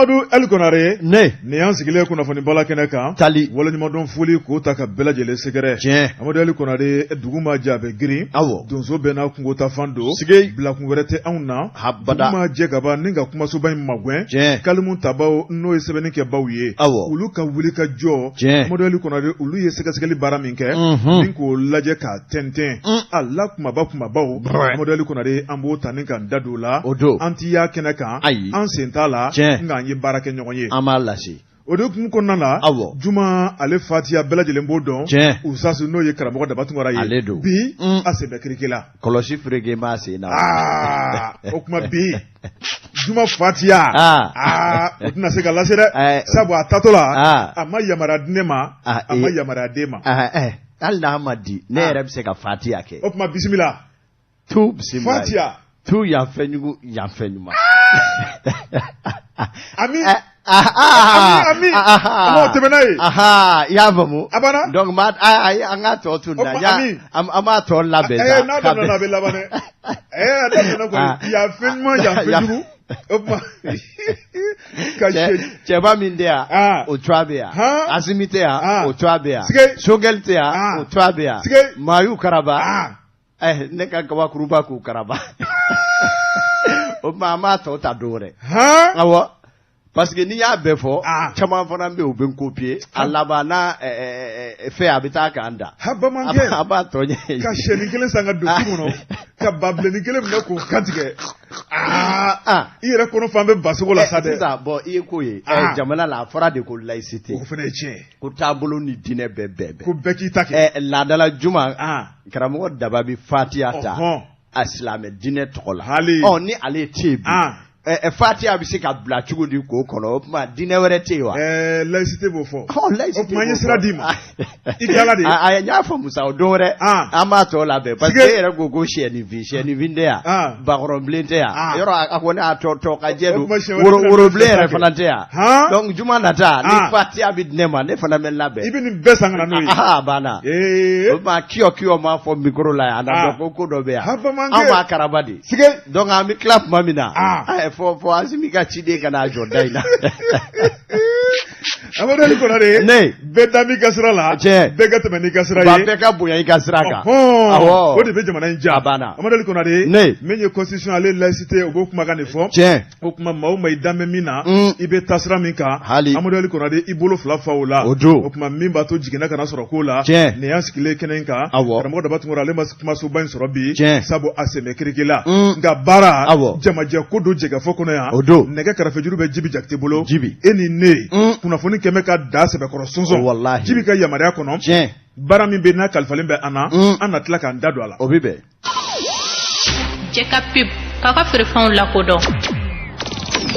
Amadu Ali Konare ne nin y'an sigilen kunnafoni bala kɛnɛ kan tali waleɲumandɔn foli k'o ta ka bɛɛ lajɛlen sɛgɛrɛ tiɲɛ Amadu Ali Konare dugu ma jɛ a bɛ girin awɔ donso bɛɛ n'a kungo taa fan don sigi bilakun wɛrɛ tɛ anw na habada dugu ma jɛ ka ban ni ka kumasoba in magɛn tiɲɛ kalimu tabaw n'o ye sɛbɛnni kɛbaw ye awɔ olu ka wuli ka jɔ tiɲɛ Amadu Ali Konare olu ye sɛgɛsɛgɛli baara min kɛ ni k'o lajɛ k'a tɛntɛn a la kumaba kumabaw Amadu Ali Konare an b'o ta ni k'an da don o la o don an ti y'a kɛnɛ kan ayi an sen t'a la tiɲɛ nka an ye baara kɛ ɲɔgɔn ye an b'a lase o de hukumu kɔnɔna la awɔ juma ale fatiya bɛɛ lajɛlen b'o dɔn tiɲɛ usasu n'o ye karamɔgɔ Daba Tunkara ye ale don bi a sen bɛ kirike la kɔlɔsi fereke b'a sen na aa o tuma bi juma fatiya aa o tɛna se ka lase dɛ sabu a taatɔ la a ma yamaruya di ne ma a ma yamaruya d'e ma hali n'a ma di ne yɛrɛ bɛ se ka fatiya kɛ o tuma bisimila tu bisimila fatiya tu yan fɛn jugu yan fɛn ɲuman ami ami ami o tɛmɛna yen i y'a faamu a banna donc ma ayi an k'a tɔ to nin na an b'a tɔ labɛn sa n'a daminɛna a bɛ laban dɛ a daminɛna kɔni yan fɛn ɲuman yan fɛn jugu o tuma ka cɛba min tɛ yan o tɔgɔ bɛ yan Asimi tɛ yan o tɔgɔ bɛ yan Sogɛli tɛ yan o tɔgɔ bɛ yan maa y'u karaba ne ka kabakuruba k'u karaba o tuma an b'a tɔ ta don wɛrɛ awɔ parce que n'i y'a bɛɛ fɔ caman fana bɛ yen u bɛ n copier a laban n'a fɛn a bɛ taa k'an da ha bamanankɛ a b'a tɔ ɲɛ ka sɛnin kelen san ka don tu kɔnɔ ka babilennin kelen minɛ k'o kantigɛ aa i yɛrɛ kɔnɔ fan bɛ basogo la sa dɛ sisan bon i ye ko ye jamana la a fɔra de ko laïcité o fana ye tiɲɛ ye ko taabolo ni diinɛ bɛɛ bɛɛ ko bɛɛ k'i ta kɛ laadala juma karamɔgɔ Daba bɛ fatiya ta a silamɛ diinɛ tɔgɔ la hali ɔ ni ale tɛ yen bi fatiya bɛ se ka bila cogo di k'o kɔnɔ o tuma diinɛ wɛrɛ tɛ yen wa laïcité b'o fɔ ɔ laïcité o tuma n ye sira d'i ma i tilala de a n y'a faamu sa o don wɛrɛ an b'a tɔ labɛn parce que e yɛrɛ ko ko siyɛnifin siyɛnifin tɛ yan bakɔrɔnbilen tɛ yan yɔrɔ a ko ne y'a tɔ tɔ ka jɛ don worobilen yɛrɛ fana tɛ yan donc juma nata ni fatiya bɛ di ne ma ne fana bɛ labɛn i bɛ nin bɛɛ san ka na n'o ye a banna o tuma kiyɔ kiyɔ m'a fɔ micro la yan a na dɔn ko ko dɔ bɛ yan an b'a karaba de donc an bɛ tila tuma min na fɔ fɔ Asimi ka ciden ka n'a jɔ da in na Amadu Ali Konare ne bɛɛ da b'i ka sira la tiɲɛ bɛɛ ka tɛmɛ n'i ka sira ye bɛɛ ka bonya i ka sira kan awɔ o de bɛ jamana in diya a banna Amadu Ali Konare ne min ye constitution ale laïcité o b'o kumakan de fɔ tiɲɛ o tuma maa o maa i danbɛ min na i bɛ taa sira min kan hali Amadu Ali Konare i bolo fila fa o la o don o tuma min b'a to jiginɛ kana sɔrɔ ko la tiɲɛ nin y'an sigilen kɛnɛ in kan awɔ karamɔgɔ Daba Tunkara ale ma kumasoba in sɔrɔ bi tiɲɛ sabu a sen bɛ kirike la nka baara awɔ jamajɛ ko don jɛkafɔ kɔnɔ yan o don nɛgɛ karafejuru bɛ Jibi Jakite bolo Jibi e ni ne kunnafoni kɛmɛ ka da sɛbɛkɔrɔ sɔnsɔn walahi Jibi ka yamaruya kɔnɔ tiɲɛ baara min bɛ n'a kalifalen bɛ an na an na tila k'an da don a la o bɛ bɛn Cɛ ka pub k'a ka feerefɛnw lakodɔn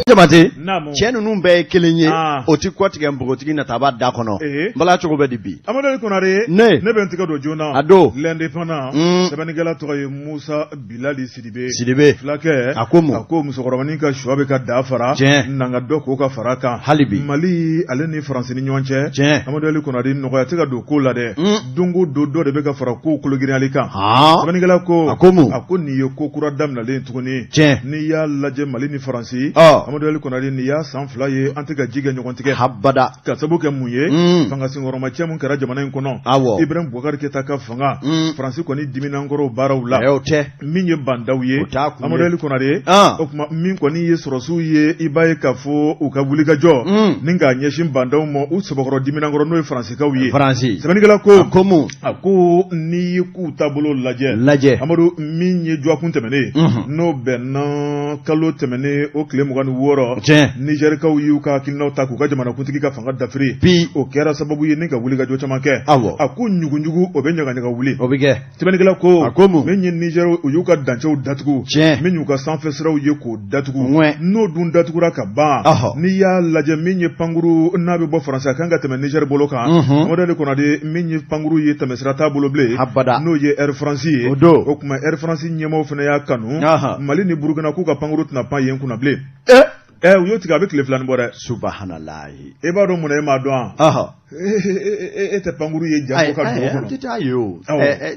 Jabate Naamu. cɛ ninnu bɛɛ ye kelen ye Ah. o ti kɔtigɛ npogotigi nataba da kɔnɔ Ee. n bala cogo bɛ di bi Amadu Ali Konare Ne. ne bɛ n tɛgɛ don joona A don. l'indépendant sɛbɛnnikɛla tɔgɔ ye Musa Bilali Sidibe Sidibe fulakɛ A ko mun? a ko musokɔrɔbanin ka shɔ bɛ ka da fara Tiɲɛ. na n ka dɔ k'o ka fara kan Hali bi. Mali ale ni Faransi ni ɲɔgɔn cɛ Tiɲɛ. Amadu Ali Konare nɔgɔya tɛ ka don ko la dɛ don o don dɔ de bɛ ka fara kow kologirinyali kan Han. sɛbɛnnikɛla ko A ko mun? a ko nin ye ko kura daminɛlen tuguni Tiɲɛ. n'i y'a lajɛ Mali ni Faransi Ɔ. Amadu Ali Konare nin y'a san 2 ye an tɛ ka ji kɛ ɲɔgɔn tigɛ habada ka sababu kɛ mun ye fanga senkɔrɔmacɛ mun kɛra jamana in kɔnɔ Awɔ. Ibrahim Boubacar Keita ka fanga Faransi kɔni dimina an kɔrɔ o baaraw la o tɛ min ye Bah N'Daw ye O t'a kun ye. Amadu Ali Konare Ah. o tuma min kɔni ye sɔrɔsiw ye i b'a ye k'a fɔ u ka wulikajɔ ni k'a ɲɛsin Bah N'Daw ma u sɛbɛkɔrɔ dimina an kɔrɔ n'o ye Faransikaw ye Faransi sɛbɛnnikɛla ko a ko mun a ko n'i ye k'u taabolo lajɛ lajɛ Amadu min ye dɔgɔkun tɛmɛnen ye n'o bɛnna kalo tɛmɛnen o tile 26 tiɲɛ Nizɛrikaw y'u ka hakilinaw ta k'u ka jamanakuntigi ka fanga dafiri bi o kɛra sababu ye ni ka wulikajɔ caman kɛ awɔ a ko ɲuguɲugu o bɛ ɲagaɲaga wuli o bɛ kɛ sɛbɛnnikɛla ko A ko mun? min ye Nizɛri u y'u ka dancɛw datugu Tiɲɛ. min y'u ka sanfɛ siraw ye k'o datugu Ŋwɛ. n'o dun datugura ka ban Ɔhɔ. n'i y'a lajɛ min ye pankuru n'a bɛ bɔ Faransi a kan ka tɛmɛ Nizɛri bolo kan Amadu Ali Konare min ye pankuru ye tɛmɛsira t'a bolo bilen Abada. n'o ye Air France ye O don. o tuma Air France ɲɛmaaw fana y'a kanu Ɔhɔ. Mali ni Burukina k'u ka pankuru tɛna pan yen kunna bilen Eh! Ɛ, u y'o tigɛ, a bɛ tile 2 bɔ dɛ. Subahanallahi. E b'a dɔn mun na e m'a dɔn wa? E tɛ pankuru ye ja ka dugu kɔnɔ. An tɛ taa yen o.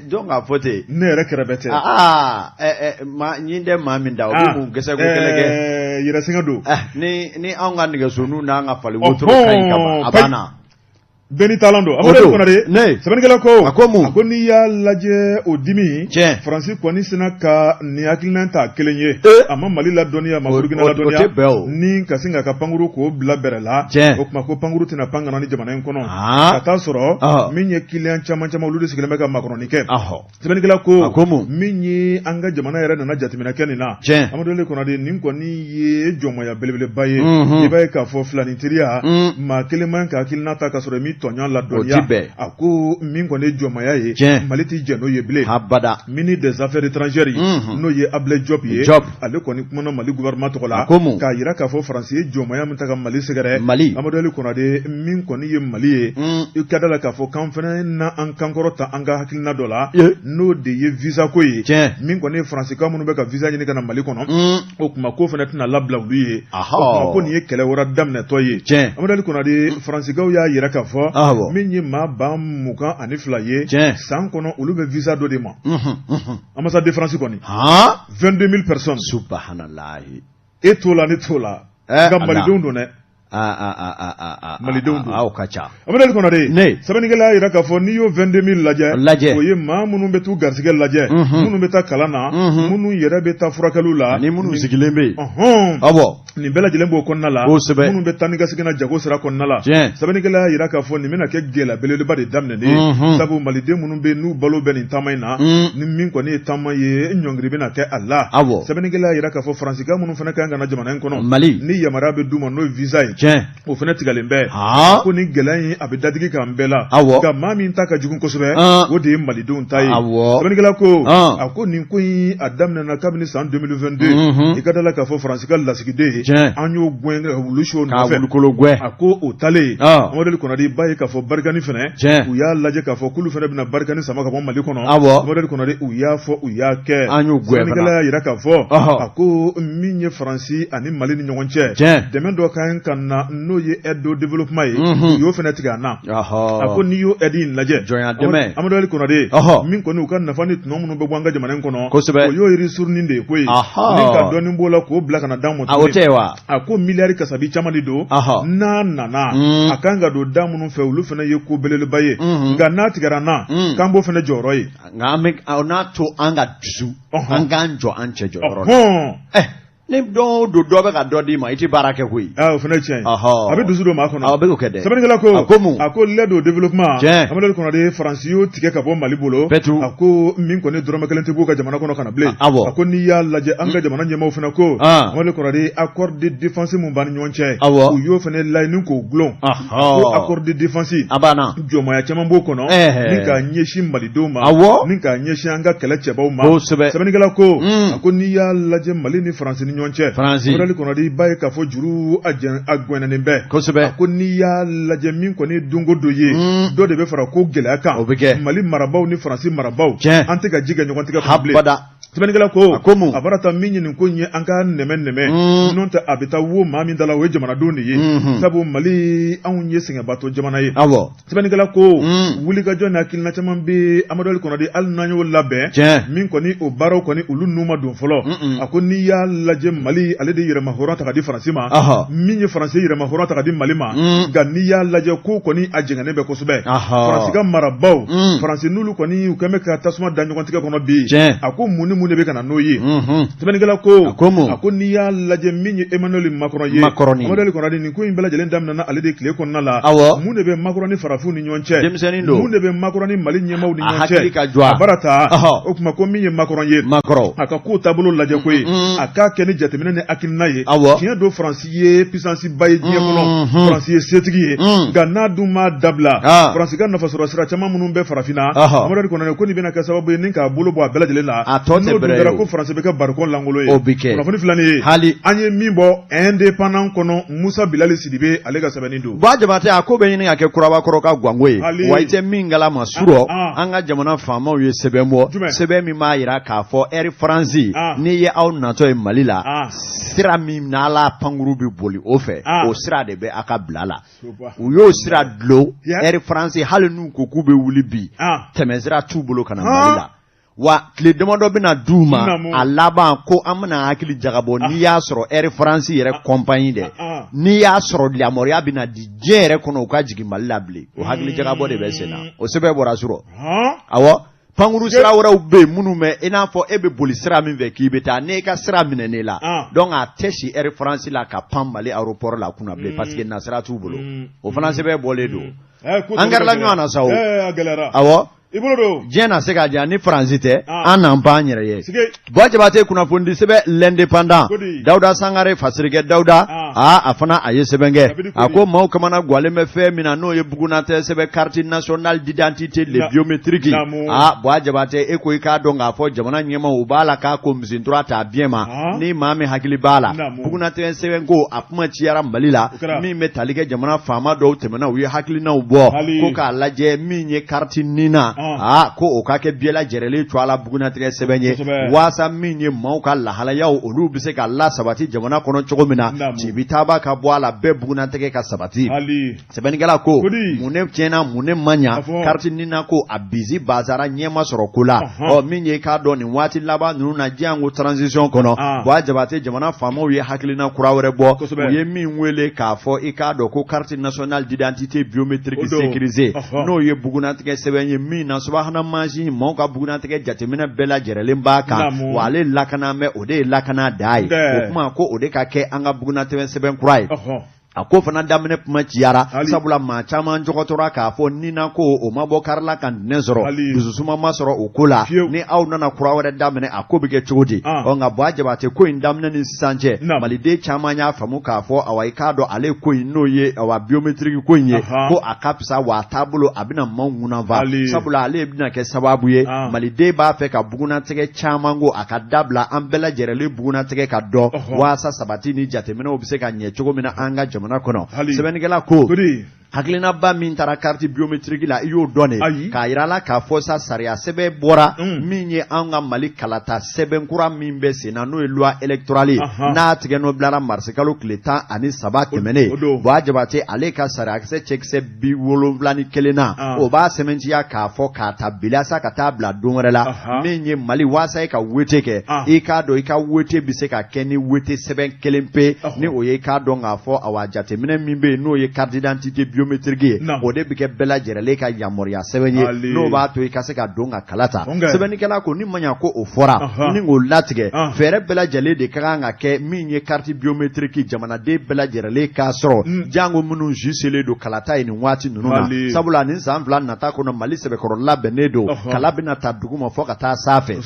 Jɔn k'a fɔ ten. Ne yɛrɛ kɛrɛfɛ tɛ. Aa, maa ɲin tɛ maa min da o bɛ mun gɛsɛ ko kɛlɛ kɛ. Yɛrɛsɛgɛ don. Ni anw ka nɛgɛsoninw n'an ka fali wotoro ka ɲi ka ban, a banna. Bɛɛ n'i taalan don. Amadu Konare, ne sɛbɛnnikɛla ko, a ko mun? A ko n'i y'a lajɛ o dimi, tiɲɛ, Faransi kɔni sina ka nin hakilina ta kelen ye, a ma Mali ladɔnniya, a ma Burukina ladɔnniya, o tɛ bɛn o, ni ka sin k'a ka pankuru k'o bila bɛrɛ la, tiɲɛ, o tuma ko pankuru tɛna pan ka na ni jamana in kɔnɔ, ka taa sɔrɔ min ye kiliyan caman caman olu de sigilen bɛ ka makɔnɔni kɛ. Sɛbɛnnikɛla ko, a ko mun? Min ye an ka jamana yɛrɛ nana jateminɛ kɛ nin na, tiɲɛ, Amadu Ali Konare, nin kɔni ye jɔnmaya belebeleba ye, i b'a ye k'a fɔ filanin teriya, maa kelen man ka hakilina ta ka sɔrɔ i m'i tɔɲɔgɔn ladɔnniya, o tɛ bɛn, a ko min kɔni ye jɔnmaya ye, tiɲɛ, Mali tɛ jɛn n'o ye bilen, abada. Ministre des affaires étrangères ye, n'o ye Ablaye Diop ye, Diop, ale kɔni kumana Mali gouvernement tɔgɔ la, a ko mun? K'a jira k'a fɔ Faransi ye jɔnmaya min ta ka Mali sɛgɛrɛ, Mali, Amadu Ali Konare, min kɔni ye Mali ye, i ka da la k'a fɔ k'an fana na an kankɔrɔ ta an ka hakilina dɔ la, n'o de ye visa ko ye, tiɲɛ, min kɔni ye Faransi minnu bɛ ka visa ɲini ka na Mali kɔnɔ, o tuma ko fana tɛna labila olu ye, o tuma ko nin ye kɛlɛ wɛrɛ daminɛtɔ ye. Tiɲɛ, Amadu Ali Konare, Faransikaw y'a jira k'a fɔ min ye maa 22,000 ye, tiɲɛ, san kɔnɔ olu bɛ visa dɔ de ma ambassade de France kɔni, 22 000 personnes. Subahanallahi. E t'o la, ne t'o la, nka Malidenw don dɛ. Malidenw don. Aw ka ca. Amadu Ali Konare, ne sɛbɛnnikɛla y'a jira k'a fɔ n'i y'o 22 000 lajɛ lajɛ, o ye maa minnu bɛ t'u garisɛgɛ lajɛ, minnu bɛ taa kalan na, minnu yɛrɛ bɛ taa furakɛliw la, ani minnu sigilen bɛ yen. Ɔhɔn. Awɔ. Nin bɛɛ lajɛlen b'o kɔnɔna la. Kosɛbɛ. Minnu bɛ taa ni ka segin na jago sira kɔnɔna la. Tiɲɛ. Sɛbɛnnikɛla y'a jira k'a fɔ nin bɛna kɛ gɛlɛya belebeleba de daminɛnen ye. Sabu Maliden minnu bɛ yen n'u balo bɛ nin taama in na, ni min kɔni ye taama ye, ɲɔngiri bɛna kɛ a la. Awɔ. Sɛbɛnnikɛla y'a jira k'a fɔ Faransikan minnu fana kan ka na jamana in kɔnɔ, Mali, ni yamaruya bɛ d'u ma n'o ye visa ye, tiɲɛ, o fana tigɛlen bɛ. Ko nin gɛlɛya in a bɛ dadigi k'an bɛɛ la. Awɔ. Nka maa min ta ka jugu kosɛbɛ, o de ye Malidenw ta ye. Awɔ. Sɛbɛnnikɛla ko, a ko nin ko in a daminɛna kabini san 2022. I ka da la k'a fɔ Faransi ka lasigiden, tiɲɛ, an y'o gɛn wulu si o k'a nɔfɛ. Wulukolo gɛn. A ko o talen, Amadu Ali Konare, b'a ye k'a fɔ Barkhane fana, tiɲɛ, u y'a lajɛ k'a fɔ k'olu fana bɛna Barkhane sama ka bɔ Mali kɔnɔ. Awɔ. Amadu Ali Konare, u y'a fɔ, u y'a kɛ. An y'u gɛn fana. Sɛbɛnnikɛla y'a jira k'a fɔ, a ko min ye Faransi ani Mali ni ɲɔgɔn cɛ, tiɲɛ, dɛmɛ dɔ ka kan ka na n'o ye aide au développement ye, u y'o fana tigɛ an na. A ko n'i y'o aide in lajɛ, jɔnya dɛmɛ, Amadu Ali Konare, min kɔni u ka nafa ni tɔnɔ minnu bɛ bɔ an ka jamana in kɔnɔ, kosɛbɛ, o y'o yiri surunin de ye koyi, ni ka dɔɔnin b'o la k'o bila ka na d'an ma. O tɛ wa? A ko miliyari kasabi caman de don, n'a nana a kan ka don da minnu fɛ, olu fana ye ko belebeleba ye, nka n'a tigɛra an na, k'an b'o fana jɔyɔrɔ ye. Nka an bɛ n'a to an ka dusu, an k'an jɔ an cɛ jɔyɔrɔ la. Ni don o don dɔ bɛ ka dɔ d'i ma, i tɛ baara kɛ koyi. O fana ye tiɲɛ ye. A bɛ dusu don maa kɔnɔ. A bɛ k'o kɛ dɛ. Sɛbɛnnikɛla ko, a ko mun? A ko l'aide au développement. Tiɲɛ. Amadu Ali Konare, Faransi y'o tigɛ ka bɔ Mali bolo. Pɛtu. A ko min kɔni dɔrɔmɛ kelen tɛ b'u ka jamana kɔnɔ ka na bilen. Awɔ. A ko n'i y'a lajɛ an ka jamana ɲɛmaaw fana ko, Amadu Ali Konare, accord de défense mun b'an ni ɲɔgɔn cɛ, Awɔ. U y'o fana laɲini k'o gulon. Ko accord de défense. A banna. Jɔnmaya caman b'o kɔnɔ. Ni k'a ɲɛsin Malidenw ma. Awɔ. Ni k'a ɲɛsin an ka kɛlɛ cɛbaw ma. Kosɛbɛ. Sɛbɛnnikɛla ko, a ko n'i y'a lajɛ Mali ni Faransi ni ɲɔgɔn cɛ. Faransi. Amadu Ali Konare, i b'a ye k'a fɔ juru a jɛn a gɛnɛnen bɛ. Kosɛbɛ. A ko n'i y'a lajɛ min kɔni ye donko dɔ ye, dɔ de bɛ fara ko gɛlɛya kan. O bɛ kɛ. Mali marabaaw ni Faransi marabaaw. Tiɲɛ. An tɛ ka ji kɛ ɲɔgɔn tigɛ kɔnɔ bilen. Habada. Sɛbɛnnikɛla ko, A ko mun? A bara taa min ye nin ko in ye, an ka nɛmɛ nɛmɛ, n'o tɛ a bɛ taa wo maa min da la, o ye jamanadenw de ye, sabu Mali anw ye sɛgɛnbatɔ jamana ye. Awɔ. Sɛbɛnnikɛla ko, wulikajɔ ni hakilina caman bɛ Amadu Ali Konare, hali n'an y'o labɛn, Tiɲɛ. min kɔni o baaraw kɔni olu nu ma don fɔlɔ. A ko n'i y'a lajɛ Mali ale de yɛrɛma hɔrɔn ta ka di Faransi ma, min ye Faransi yɛrɛma hɔrɔn ta ka di Mali ma, nka n'i y'a lajɛ ko kɔni a jɛngɛnnen bɛ kosɛbɛ. Faransi ka marabaaw, Faransi n'olu kɔni u kɛn bɛ ka tasuma da ɲɔgɔn tigɛ kɔnɔ bi. Tiɲɛ. A ko mun ni mun de bɛ ka na n'o ye? Sɛbɛnnikɛla ko, A ko mun? A ko n'i y'a lajɛ min ye Emmanuel Macron ye, Macron. Amadu Ali Konare, nin ko in bɛɛ lajɛlen daminɛna ale de tile kɔnɔna la. Awɔ. Mun de bɛ Macron ni farafinw ni ɲɔgɔn cɛ? Denmisɛnnin don. Mun de bɛ Macron ni Mali ɲɛmaaw ni A ɲɔgɔn cɛ? hakili ka jɔ a. A bara ta. Ɔhɔ. O tuma ko min ye Macron ye, Macron. a ka kow taabolo lajɛ koyi, a k'a kɛ ni jateminɛ ni hakilina ye. Awɔ. Tiɲɛ don, Faransi ye puissance ba ye diɲɛ kɔnɔ, Faransi ye setigi ye, nka n'a dun m'a dabila, Faransi ka nafasɔrɔ sira caman minnu bɛ farafinna, Amadu Ali Konare ko nin bɛna kɛ sababu ye ni k'a bolo bɔ a bɛɛ lajɛlen la. A tɔ tɛ N'o dun bɛrɛ kɛra ye ko o. Faransi bɛ kɛ barikon lankolon ye. O bɛ kɛ. Kunnafoni filɛ nin ye. Hali. An ye min bɔ Indépendant kɔnɔ, Musa Bilali Sidibe ale ka sɛbɛnni don. Buwa Jabate, a ko bɛ ɲini ka kɛ kurabakɔrɔ ka ganko ye. Hali. Wa i tɛ min kalama surɔ, Ah, ah. an ka jamana faamaw ye sɛbɛn bɔ, Jumɛn? sɛbɛn min b'a jira k'a fɔ Air France, n'i ye aw natɔ ye Mali la, sira min n'ala pankuru bɛ boli o fɛ, o sira de bɛ a ka bila la. U y'o sira dulon Air France, hali n'u ko k'u bɛ wuli bi, tɛmɛsira t'u bolo ka na Mali la. Wa tile damadɔ bɛna d'u ma a laban ko an bɛna hakili jagabɔ. N'i y'a sɔrɔ Air France yɛrɛ compagnie dɛ, n'i y'a sɔrɔ yamaruya bɛna di diɲɛ yɛrɛ kɔnɔ u ka jigin Mali la bilen, o hakili jagabɔ de bɛ sen na. O sɛbɛn bɔra surɔ. Awɔ, pankuru sira wɛrɛw bɛ yen minnu bɛ i n'a fɔ e bɛ boli sira min fɛ k'i bɛ taa, n'e ka sira minɛn'e la, donc a tɛ si Air France la ka pan Mali aéroport la kunna bilen, parce que nasira t'u bolo. O fana sɛbɛn bɔlen don. An kɛrila ɲɔgɔn na sa o. Awɔ, I bolo don. Diɲɛ na se ka diya ni Faransi tɛ, an n'an pan an yɛrɛ ye. Buwa Jabate, kunnafonidi sɛbɛn L'Indépendant, Dawuda Sangare Fasirikɛ Dawuda, aa, a fana a ye sɛbɛn kɛ. A ko maaw kamana gwalen bɛ fɛn min na, n'o ye bugunatɛ sɛbɛn, carte nationale d'identité, le biométrique. Aa, Buwa Jabate, e ko i k'a dɔn k'a fɔ jamana ɲɛmaaw u b'a la k'a ko misintura t'a biɲɛ ma. Ni maa min hakili b'a la, bugunatɛ sɛbɛn ko a kuma ciyara Mali la, min bɛ tali kɛ jamana faama dɔw tɛmɛna, u ye hakilinaw bɔ ko k'a lajɛ min ye carte NINA, aa, ko o ka kɛ bɛɛ lajɛrɛlen cogoya la bugunatigɛ sɛbɛn ye, waasa min ye maaw ka lahalayaw olu bɛ se ka lasabati jamana kɔnɔ cogo min na, cibitaaba ka bɔ a la, bɛɛ bugunatigɛ ka sabati. Sɛbɛnnikɛla ko mun ne tiɲɛna, mun ne ma ɲa? Carte NINA ko a bizi bazara ɲɛma sɔrɔ ko la. Ɔ, min ye k'a dɔn nin waati laban ninnu na, diɲɛ ko transition kɔnɔ, Buwa Jabate, jamana faamaw ye hakilina kura wɛrɛ bɔ, u ye min wele k'a fɔ i k'a dɔn ko carte nationale d'identité biométrique sécurisée, n'o ye bugunatigɛ sɛbɛn ye min na subahana mansin maaw ka bugunatigɛ jateminɛ bɛɛ lajɛrɛlen b'a kan, wa ale lakana bɛ, o de ye lakana da ye. O kuma ko o de ka kɛ an ka bugunatigɛ sɛbɛn kura ye. A ko fana daminɛ kuma ciyara, sabula maa caman jɔgɔtɔra k'a fɔ nina ko o ma bɔ kari la ka ntɛnɛn sɔrɔ, dususuma ma sɔrɔ o ko la. Ni aw nana kura wɛrɛ daminɛ, a ko bɛ kɛ cogo di? Ɔ, nka Buwa Jabate, ko in daminɛ ni sisan cɛ, maliden caman y'a faamu k'a fɔ awa i k'a dɔn ale ko in, n'o ye awa biométrique ko in ye, ko a ka fisa, wa a taabolo a bɛna maaw ŋunanfa, sabula ale bɛna kɛ sababu ye maliden b'a fɛ ka bugunatigɛ caman ko a ka dabila, an bɛɛ lajɛrɛlen bugunatigɛ ka dɔn, waasa sabati ni jateminɛw bɛ se ka ɲɛ cogo min na an ka jamana kɔnɔ. Sɛbɛnnikɛla ko hakilinaba min taara carte biométrique la, i y'o dɔn de, k'a yira la k'a fɔ sa sariya sɛbɛn bɔra min ye an ka Mali kalata sɛbɛn kura min bɛ sen na, n'o ye loi électorale ye, n'a tigɛ nɔ bilara marisikalo tile 13 tɛmɛnen. Buwa Jabate, ale ka sariyakisɛ cɛkisɛ 71 na, o b'a sɛmɛntiya k'a fɔ k'a ta bilasa ka taa bila don wɛrɛ la, min ye Mali waasa i ka wote kɛ, i k'a dɔn i ka wote bɛ se ka kɛ ni wote sɛbɛn kelen pe, ni o ye i k'a dɔn k'a fɔ awa jateminɛ min bɛ yen, n'o ye carte d'identité biométrique ye, o de bɛ kɛ bɛɛ lajɛrɛlen ka yamaruya sɛbɛn ye, n'o b'a to i ka se ka don ka kala ta. Sɛbɛnnikɛla ko ni ma ɲa ko o fɔra ni k'o latigɛ, fɛɛrɛ bɛɛ lajɛlen de ka kan ka kɛ min ye carte biométrique jamanaden bɛɛ lajɛrɛlen k'a sɔrɔ, jango minnu si selen don kalata ye nin waati ninnu na, sabula nin san 2 nata kɔnɔ, Mali sɛbɛkɔrɔ labɛnnen don, kala bɛna ta duguma fɔ ka taa sanfɛ.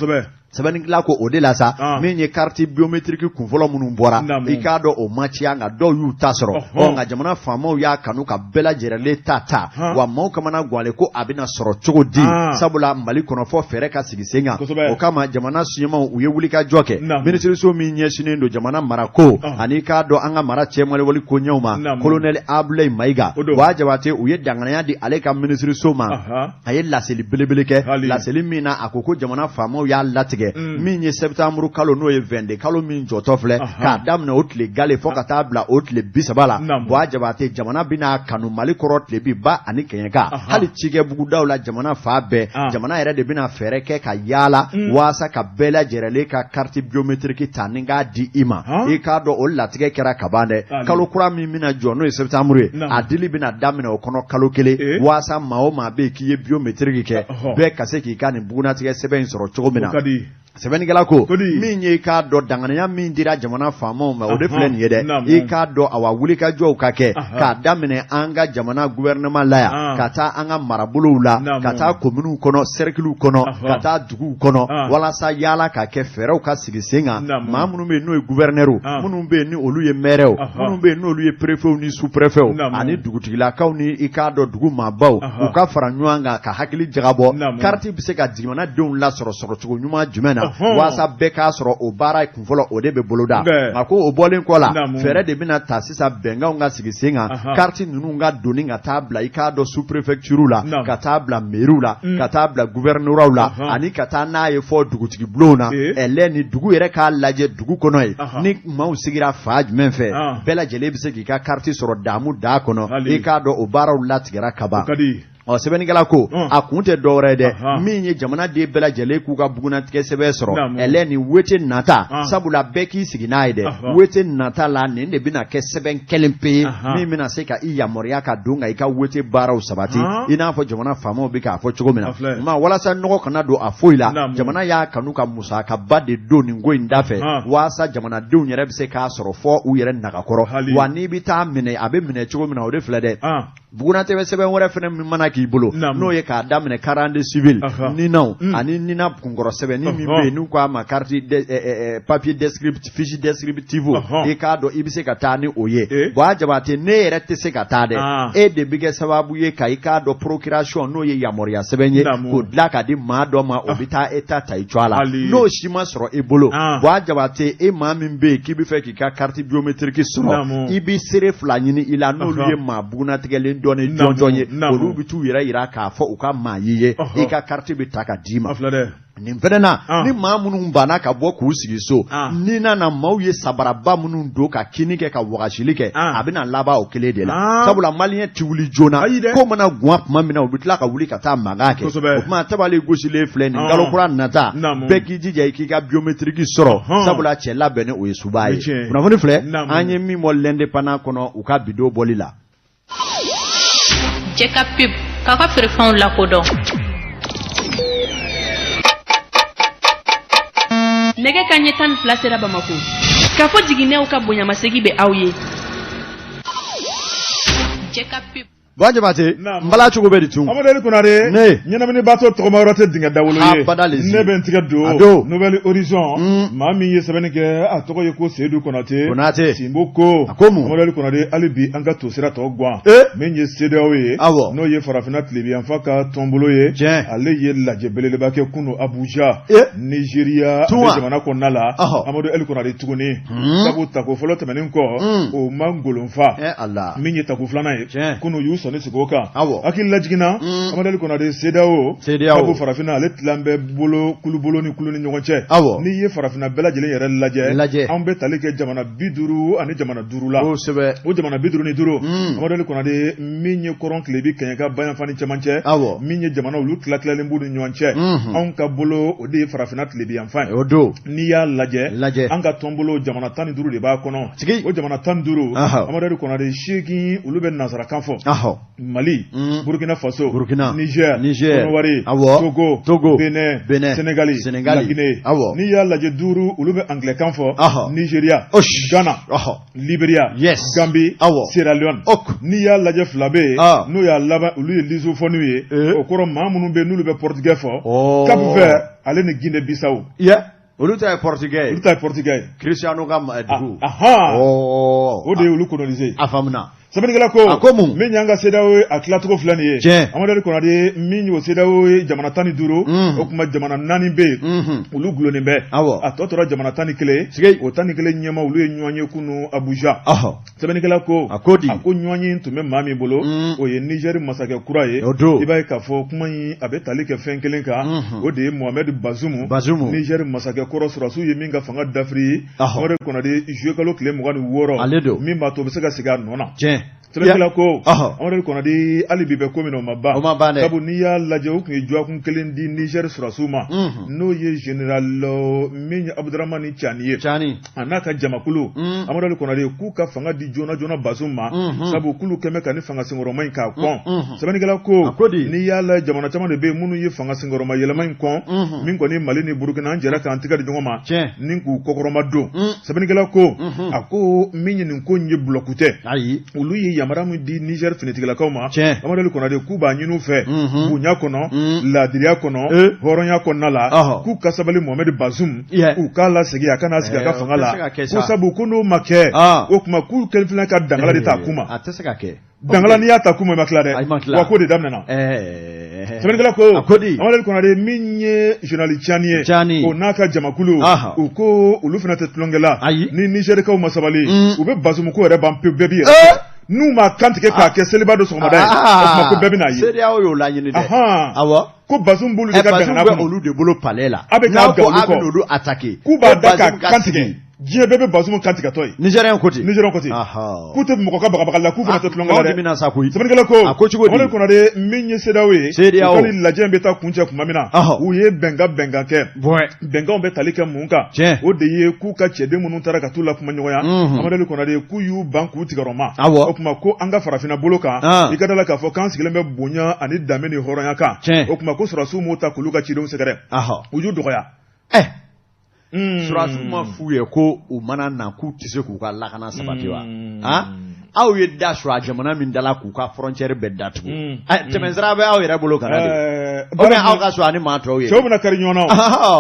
Sɛbɛnnikɛla ko o de la sa, min ye carte biométrique kunfɔlɔ minnu bɔra, i k'a dɔn o ma ciya, nka dɔw y'u ta sɔrɔ. Ɔ, nka jamana faamaw y'a kanu ka bɛɛ lajɛrɛlen ta ta, wa maaw kamana gwalen ko a bɛna sɔrɔ cogo di, sabula Mali kɔnɔ fɔ fɛɛrɛ ka sigi sen kan. O kama jamana ɲɛmaaw u ye wulikajɔ kɛ. Minisiriso min ɲɛsinnen don jamana marako ani k'a dɔn an ka mara cɛmaliwali koɲɛw ma, kolonɛli Abulayi Mayiga, Buwa Jabate, u ye danganiya di ale ka minisiriso ma. A ye laseli belebele kɛ, laseli min na a ko ko jamana faamaw y'a latigɛ min ye sɛtanburu kalo, n'o ye 22 kalo min jɔtɔ filɛ, k'a daminɛ o tile gale fɔ ka taa bila o tile 30 la, Buwa Jabate, jamana bɛna kanu Mali kɔrɔ tilebi ba ani kɛɲɛka, hali cikɛ bugudaw la, jamana fan bɛɛ, jamana yɛrɛ de bɛna fɛɛrɛ kɛ ka yaala waasa ka bɛɛ lajɛrɛlen ka carte biométrique ta ni k'a di i ma. I k'a dɔn o latigɛ kɛra kaban dɛ. Kalo kura min bɛna jɔ, n'o ye sɛtanburu ye, a dili bɛna daminɛ o kɔnɔ kalo kelen, waasa maa o maa bɛ yen k'i ye biométrique kɛ, bɛɛ ka se k'i ka nin bugunatigɛ sɛbɛn in sɔrɔ cogo min na. Sɛbɛnnikɛla ko min ye i k'a dɔn danganiya min dira jamana faamaw ma, o de filɛ nin ye dɛ. I k'a dɔn awa wulikajɔw ka kɛ k'a daminɛ an ka jamana gouvernement la yan, ka taa an ka marabolow la, ka taa kominiw kɔnɔ, sɛrikiliw kɔnɔ, ka taa duguw kɔnɔ, walasa yaala ka kɛ fɛɛrɛw ka sigi sen kan. Maa minnu bɛ yen n'o ye gouverneur, minnu bɛ yen ni olu ye maires, minnu bɛ yen n'olu ye préfets ni sous-préfets ani dugutigilakaw ni i k'a dɔn dugu maabaw, u ka fara ɲɔgɔn kan ka hakili jagabɔ carte bɛ se ka jamanadenw lasɔrɔ sɔrɔcogo ɲuman jumɛn na. Waasa bɛɛ k'a sɔrɔ o baara kunfɔlɔ o de bɛ boloda. A ko o bɔlen kɔ la, fɛɛrɛ de bɛna ta sisan bɛnkanw ka sigi sen kan, carte ninnu ka doni ka taa bila i k'a dɔn sous préfecture la, ka taa bila mairie la, ka taa bila gouvernorat la, ani ka taa n'a ye fɔ dugutigi bulonw na. Ɛlɛ ni dugu yɛrɛ k'a lajɛ dugu kɔnɔ yen, ni maaw sigira fan jumɛn fɛ, bɛɛ lajɛlen bɛ se k'i ka carte sɔrɔ damu da kɔnɔ. I k'a dɔn o baaraw latigɛra kaban. Ɔ sɛbɛnnikɛla ko a kun tɛ dɔwɛrɛ ye dɛ, min ye jamanaden bɛɛ lajɛlen k'u ka bugunnatigɛ sɛbɛn sɔrɔ ɛlɛ ni wote nata, sabula bɛɛ k'i sigi n'a ye dɛ, wote nata la nin de bɛna kɛ sɛbɛn kelen pe ye min bɛna se ka i yamaruya ka don ka i ka wote baaraw sabati, i n'a fɔ jamana faamaw bɛ k'a fɔ cogo min na. Ma walasa nɔgɔ kana don a foyi la, jamana y'a kanu ka musakaba de don nin ko in da fɛ, waasa jamanadenw yɛrɛ bɛ se k'a sɔrɔ fɔ u yɛrɛ nagakɔrɔ. Wa n'i bɛ taa minɛ, a bɛ minɛ cogo min na, o de filɛ dɛ. Bugunnatigɛ sɛbɛn wɛrɛ fana min mana k'i bolo, n'o ye k'a daminɛ carte civile, ninaw ani nina kunkɔrɔ sɛbɛnni min bɛ yen n'u k'a ma carte papier descriptif, fiche descriptive, i k'a dɔn i bɛ se ka taa ni o ye. Buwa Jabate, ne yɛrɛ tɛ se ka taa dɛ, e de bɛ kɛ sababu ye ka i k'a dɔn procuration, n'o ye yamaruya sɛbɛn ye, k'o dilan ka di maa dɔ ma, o bɛ taa e ta ta i cogoya la. N'o si ma sɔrɔ i bolo, Buwa Jabate, e maa min bɛ yen k'i bɛ fɛ k'i ka carte biométrique sɔrɔ, i bɛ seere fila ɲini i la, n'olu ye maa bugunnatigɛlen dɔn ni jɔnjɔn ye, olu bɛ t'u yɛrɛ yira k'a fɔ u ka maa y'i ye, i ka carte bɛ ta ka d'i ma. Nin fɛnɛ na, ni maa minnu banna ka bɔ k'u sigi so, ni nana maaw ye sabaraba minnu don ka kinni kɛ ka wagasili kɛ, a bɛna laban o kelen de la, sabula maliyɛn ti wuli joona. Ko mana guwan tuma min na, u bɛ tila ka wuli ka taa mankan kɛ. O tuma tabali gosilen filɛ nin kalo kura nata, bɛɛ k'i jija i k'i ka biométrique sɔrɔ, sabula cɛ labɛnnen o ye suba ye. Kunnafoni filɛ an ye min bɔ L'Indépendant kɔnɔ u ka bidon bɔli la. Jɛ ka pub k'a ka feerefɛnw lakodɔn. Nɛgɛ kanɲɛ 12 sera Bamako. K'a fɔ jiginɛw ka bonyamasegin bɛ aw ye. Jɛ ka pub. Buwa Jabate, n bala cogo bɛ di tun? Amadu Ali Konare, ne ɲɛnaminibaatɔ tɔgɔma yɔrɔ tɛ dingɛ dawolo ye. Abada lezi. Ne bɛ n tigɛ don. A don. Nouvel Horizon. Maa min ye sɛbɛnni kɛ, a tɔgɔ ye ko Seyidu Konate. Konate. Sinbo ko. A ko mun? Amadu Ali Konare, hali bi an ka tosira tɔ guwan. Ee. Min ye CEDEAO ye. Awɔ. N'o ye farafinna tilebinyanfan ka tɔnbolo ye. Tiɲɛ. Ale ye lajɛ belebeleba kɛ kunu Abuja. Ee. Nizeriya. Tun wa? Jamana kɔnɔna la. Ɔhɔ. Amadu Ali Konare tuguni. Sabu tako fɔlɔ tɛmɛnen kɔ. O ma nkolon fa. Ee Ala. Min ye tako filanan ye. Tiɲɛ. Kunu y'u sɔnni sigi o kan. Awɔ. Hakili lajiginna. Amadu Ali Konare, CEDEAO. CEDEAO. Sabu farafinna ale tilan bɛ bolo kulubolo ni kulu ni ɲɔgɔn cɛ. Awɔ. N'i ye farafinna bɛɛ lajɛlen yɛrɛ lajɛ. Lajɛ. Anw bɛ tali kɛ jamana 50 ani jamana 5 la. Kosɛbɛ. O jamana 55. Amadu Ali Konare, min ye kɔrɔn tilebi kɛɲɛka bayanfan ni cɛmancɛ. Awɔ. Min ye jamana olu tila tilalen b'u ni ɲɔgɔn cɛ. Anw ka bolo o de ye farafinna tilebiyanfan ye. O don. N'i y'a lajɛ. Lajɛ. An ka tɔnbolo jamana 15 de b'a kɔnɔ. Tigi. O jamana 15. Ahɔ. Amadu Ali Konare, 8 olu bɛ nansarakan fɔ. Ahɔ. Mali, Burkina Faso, Burkina, Niger, Niger, Kɔnɔwari, awɔ, Togo, Togo, Benin, Benin, Senegali, Senegali, La Guinée. Awɔ. N'i y'a lajɛ 5 olu bɛ anglais-kan fɔ. Ahɔ. Nigeria, Osh. Ghana, Ɔhɔ. Liberia, Yes. Gambie, Awɔ. Sierra Leone. Ok. N'i y'a lajɛ 2 bɛ yen, Ah. n'o y'a laban olu ye lusophone ye. Eh. O kɔrɔ maa minnu bɛ yen n'olu bɛ portugais fɔ. Oh. Cap Vert ale ni Guinée Bissau. Yɛ. Olu ta ye portugais ye. Olu ta ye portugais ye. Cristiano ka dugu. Ahan. Ɔɔ. O de ye olu colonisé. A faamuna. Sɛbɛnnikɛla ko, A ko mun? Min y'an ka CEDEAO ye, a tilacogo filɛ nin ye. Tiɲɛ. Amadu Ali Konare, min y'o CEDEAO ye jamana 15, o tuma jamana 4 bɛ yen, olu gulonnen bɛ. Awɔ. A tɔ tora jamana 11. Sigi. O 11 ɲɛmaa olu ye ɲɔgɔn ye kunu Abuja. Ɔhɔ. Sɛbɛnnikɛla ko, A ko di? A ko ɲɔgɔn ye tun bɛ maa min bolo, o ye Nizɛri masakɛ kura ye. O don. I b'a ye k'a fɔ kuma in a bɛ tali kɛ fɛn kelen kan, o de ye Mohamed Bazoum. Bazoum. Nizɛri masakɛ kɔrɔ, sɔrɔdasiw ye min ka fanga dafiri. Ɔhɔ. Amadu Ali Konare, juillet kalo tile 26. Ale don. Min b'a to o bɛ se ka segin a nɔ na. Tiɲɛ. Sɛbɛnnikɛla ko, Ɔhɔ. Amadu Ali Konare, hali bi bɛ ko min na o ma ban. O ma ban dɛ. Sabu n'i y'a lajɛ u tun ye dɔgɔkun kelen di Nizɛri sɔrɔdasiw ma. N'o ye général min ye Abudramani Cani ye. Cani. A n'a ka jamakulu. Amadu Ali Konare k'u ka fanga di joona joona Bazoum ma. Sabu k'olu kɛmɛ ka ni fanga senkɔrɔma in k'a kɔn. Sɛbɛnnikɛla ko, A ko di? N'i y'a lajɛ jamana caman de bɛ yen minnu ye fanga senkɔrɔma yɛlɛma in kɔn. Min kɔni Mali ni Burukina an jɛra k'an tɛgɛ di ɲɔgɔn ma. Tiɲɛ. Ni k'u kɔkɔrɔma don. Sɛbɛnnikɛla ko, a ko min ye nin ko in ye bulɔku tɛ. Ayi. Olu ye yamaruya min di Niger finitigilakaw ma, Amadu Ali Konate, k'u b'a ɲini u fɛ bonya kɔnɔ, laadiriya kɔnɔ, hɔrɔnya kɔnɔna la, k'u ka sabali Mohamed Bazoum, u k'a lasegin a ka na sigi a ka fanga la, ko sabu ko n'o ma kɛ, o tuma k'u kɛlen filɛ ka dangala de ta a kun ma. A tɛ se ka kɛ. Dangala n'i y'a ta kun ma, i ma tila dɛ, wa ko de daminɛna. Sɛbɛnnikɛla ko, Amadu Ali Konate, min ye général Tiani ye, o n'a ka jamakulu, u ko olu fana tɛ tulonkɛ la. Ni Nizɛrikaw ma sabali, u bɛ Bazoum ko yɛrɛ ban pewu, bɛɛ b'i yɛrɛ. N'u ma kantigɛ k'a kɛ seliba don sɔgɔmada ye, o tuma ko bɛɛ bɛna ye. CEDEAO y'o laɲini dɛ. Awɔ. Ko Bazoum b'olu de ka dangana kɔnɔ. Olu de bolo palais la. A bɛ k'a ko a bɛ n'olu attaquer. K'u b'a da k'a kantigɛ. Diɲɛ bɛɛ bɛ Bazoum kantigɛtɔ ye. Nizɛriyɛn ko ten. Nizɛriyɛn ko ten. K'u tɛ mɔgɔ ka bagabagali la, k'u fana tɛ tulonkɛ la dɛ. Maaw dimina sa koyi. Sɛbɛnnikɛla ko. A ko cogo di? Amadu Konate, min ye CEDEAO ye. CEDEAO. U ka nin lajɛ in bɛ taa kuncɛ tuma min na. U ye bɛnkan kɛ. Bɛnkanw bɛ tali kɛ mun kan? O de ye k'u ka cɛden minnu taara ka t'u la kuma ɲɔgɔnya. Amadu Ali Konate, k'u y'u ban k'u tigɛrɔma. Awɔ. O tuma ko an ka farafinna bolo kan. I ka da la k'a fɔ k'an sigilen bɛ bonya ani danbe ni hɔrɔnya kan. O tuma ko sɔrɔdasiw m'u ta k'olu ka cidenw sɛgɛrɛ. U y'u dɔgɔya. Sɔrɔdasiw ma f'u ye ko u mana na k'u tɛ se k'u ka lakana sabati wa? Aw ye da sɔrɔ a jamana min da la k'u ka frontière bɛɛ datugu, tɛmɛsira bɛ aw yɛrɛ bolo ka na de, ou bien aw ka sɔrɔ ani maa tɔw ye. Cɛw bɛna kari ɲɔgɔn na.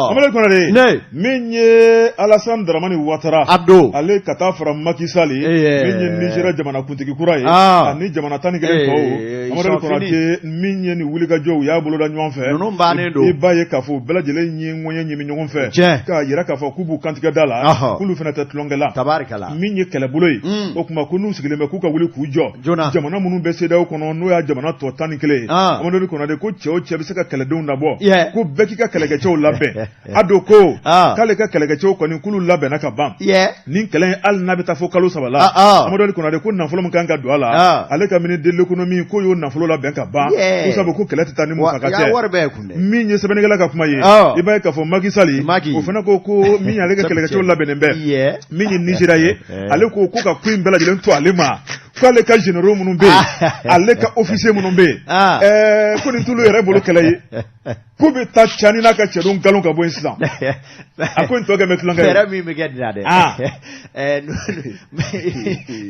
Amadu Konate, min ye Alassane Dramane Ouattara, a don ale ka taa fara Macky Sall, min ye Nizeriya jamanakuntigi kura ye, ani jamana 11 tɔw, Amadu Konate, min ye nin wulikajɔ, u y'a boloda ɲɔgɔn fɛ. Ninnu bannen don. I b'a ye k'a fɔ u bɛɛ lajɛlen ye ŋɔɲɛ ɲimi ɲɔgɔn fɛ k'a jira k'a fɔ k'u b'u kantigɛ da la, k'olu fana tɛ tulonkɛ la. Tabarikala. Min ye kɛlɛbolo ye, o tuma ko n'u sigilen bɛ k'u ka wuli k'u jɔ jamana minnu bɛ CEDEAO kɔnɔ, n'o y'a jamana tɔ 11 ye, Amadu Konate, ko cɛ o cɛ bɛ se ka kɛlɛdenw labɔ, ko bɛɛ k'i ka kɛlɛkɛcɛw labɛn. A don ko k'ale ka kɛlɛkɛcɛw kɔni k'olu labɛnna ka ban. Nin kɛlɛ in, hali n'a bɛ taa fo kalo 3 la, Amadu Ali Konate ko nafolo min kan ka don a la, ale ka ministre de l'économie k'o y'o nafolo labɛn ka ban, ko sabu ko kɛlɛ tɛ taa ni musaka tɛ. Min ye sɛbɛnnikɛla ka kuma ye, i b'a ye k'a fɔ Macky Sall, o fana ko ko min y'ale ka kɛlɛkɛcɛw labɛnnen bɛ. Min ye Nizeriya ye, ale ko ko ka ko in bɛɛ lajɛlen to ale ma, k'ale ka généraux minnu bɛ yen, ale ka officier minnu bɛ yen, ɛɛ ko nin t'olu yɛrɛ bolo kɛlɛ ye, k'u bɛ taa Tiani n'a ka cɛdenw galon ka bɔ yen sisan. A ko in tɔ kɛ bɛ tulonkɛ ye. Fɛɛrɛ min bɛ kɛ nin na dɛ,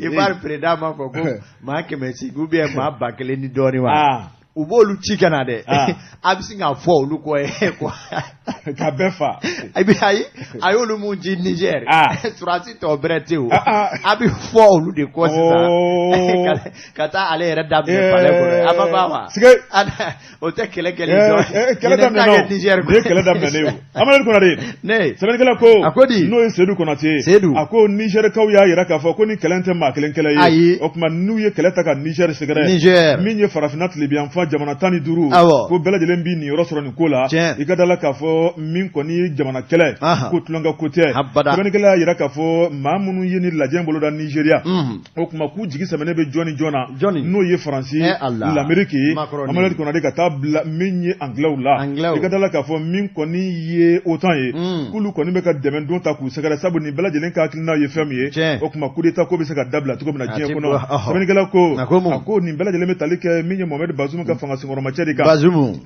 Ivoire président b'a fɔ ko maa 800 ou bien maa 1000 ni dɔɔnin wa, u b'olu ci ka na dɛ, a bɛ sin k'a fɔ olu kɔ ye quoi. Ka bɛɛ fa. A bɛ ayi, a y'olu mun ci Niger, sɔrɔdasi tɔ bɛrɛ tɛ o, a bɛ fɔ olu de kɔ sisan ka taa ale yɛrɛ daminɛ palais kɔnɔ, a ma ban wa? O tɛ kɛlɛ kɛlen dɔn. Kɛlɛ daminɛ Niger. Nin ye kɛlɛ daminɛnen ye o. Amadu Konate, ne sɛbɛnnikɛla ko, a ko di? N'o ye Sedu Konate ye. Sedu. A ko Nizɛrikaw y'a jira k'a fɔ ko ni kɛlɛ tɛ maa kelen kɛlɛ ye. Ayi. O tuma n'u ye kɛlɛ ta ka Nizɛri sɛgɛrɛ. Nizɛri. Min ye farafinna tilebinyanfan jamana 15. Awɔ. Ko bɛɛ lajɛlen b'i niyɔrɔ sɔrɔ nin ko la. Tiɲɛ. I ka da la k'a fɔ min kɔni ye jamana kɛlɛ. Ko tulonkɛ ko tɛ. Abada. Sɛbɛnnikɛla y'a jira k'a fɔ maa minnu ye nin lajɛ in boloda Nizeriya. O tuma k'u jigi sɛmɛnen bɛ jɔn ni jɔn na? Jɔnni? N'o ye Faransi, l'Amérique, Amadu Konate, ka taa bila min ye Anglais la. Anglais. I ka da la k'a fɔ min kɔni ye OTAN ye, k'olu kɔni bɛ ka dɛmɛdon ta k'u sɛgɛrɛ, sabu nin bɛɛ lajɛlen ka hakilina ye fɛn min ye. O tuma coup d'État ko bɛ se ka dabila cogo min na diɲɛ kɔnɔ. Sɛbɛnnikɛla ko, a ko nin bɛɛ lajɛlen bɛ tali kɛ min ye Mohamed Bazoum ka fanga senkɔrɔmacɛ de kan.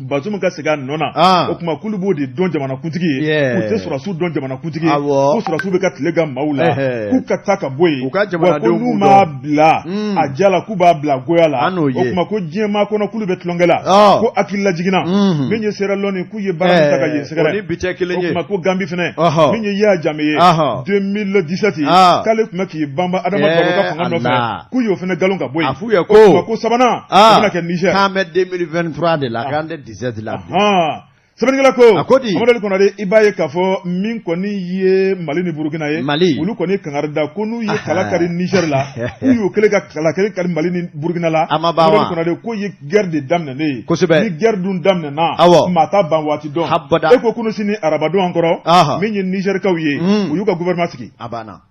Bazoum ka segin a nɔ na. O tuma k'olu b'o de dɔn jamanakuntigi ye. U tɛ sɔrɔdasiw dɔn jamanakuntigi ye. Ko sɔrɔdasiw bɛ ka tile gan maaw la. K'u ka taa ka bɔ yen. Wa ko n'u m'a bila a ja la, k'u b'a bila goya la. O tuma ko diɲɛ maa kɔnɔ k'olu bɛ tulonkɛ la. Ko hakilila jiginna. Min ye Sierra Leone, k'u ye baara min ta ka yen sɛgɛrɛ. O tuma ko Gambie fɛnɛ, min ye Yaya Jammeh ye 2017, k'ale tun bɛ k'i banba Adama Barrow ka fanga nɔfɛ, k'u y'o fɛnɛ galon ka bɔ yen. A f'u ye ko. O tuma ko sabanan, o bɛna kɛ Niger. K'an bɛ 2023 de la, k'an tɛ 17 la bi. Sɛbɛnnikɛla ko, a ko di? Amadu Konate, i b'a ye k'a fɔ min kɔni ye Mali ni Burukina ye, Mali, olu kɔni kangari da ko n'u ye kala kari Niger la, k'u y'o kɛlen ka kala kari kari Mali ni Burukina la. A ma ban wa? Amadu Konate, k'o ye guerre de daminɛnen ye. Kosɛbɛ. Ni guerre dun daminɛna, maa t'a ban waati dɔn. Habada. E ko kunun sini arabadon an kɔrɔ, min ye Nizɛrikaw ye, u y'u ka gouvernement sigi. A banna.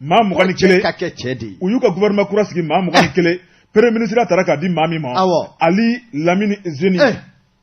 Maa 21. Ka kɛ cɛ de ye. U y'u ka gouvernement kura sigi, maa 21. Premier ministre taara k'a di maa min ma. Awɔ. Ali Lamine Zeni.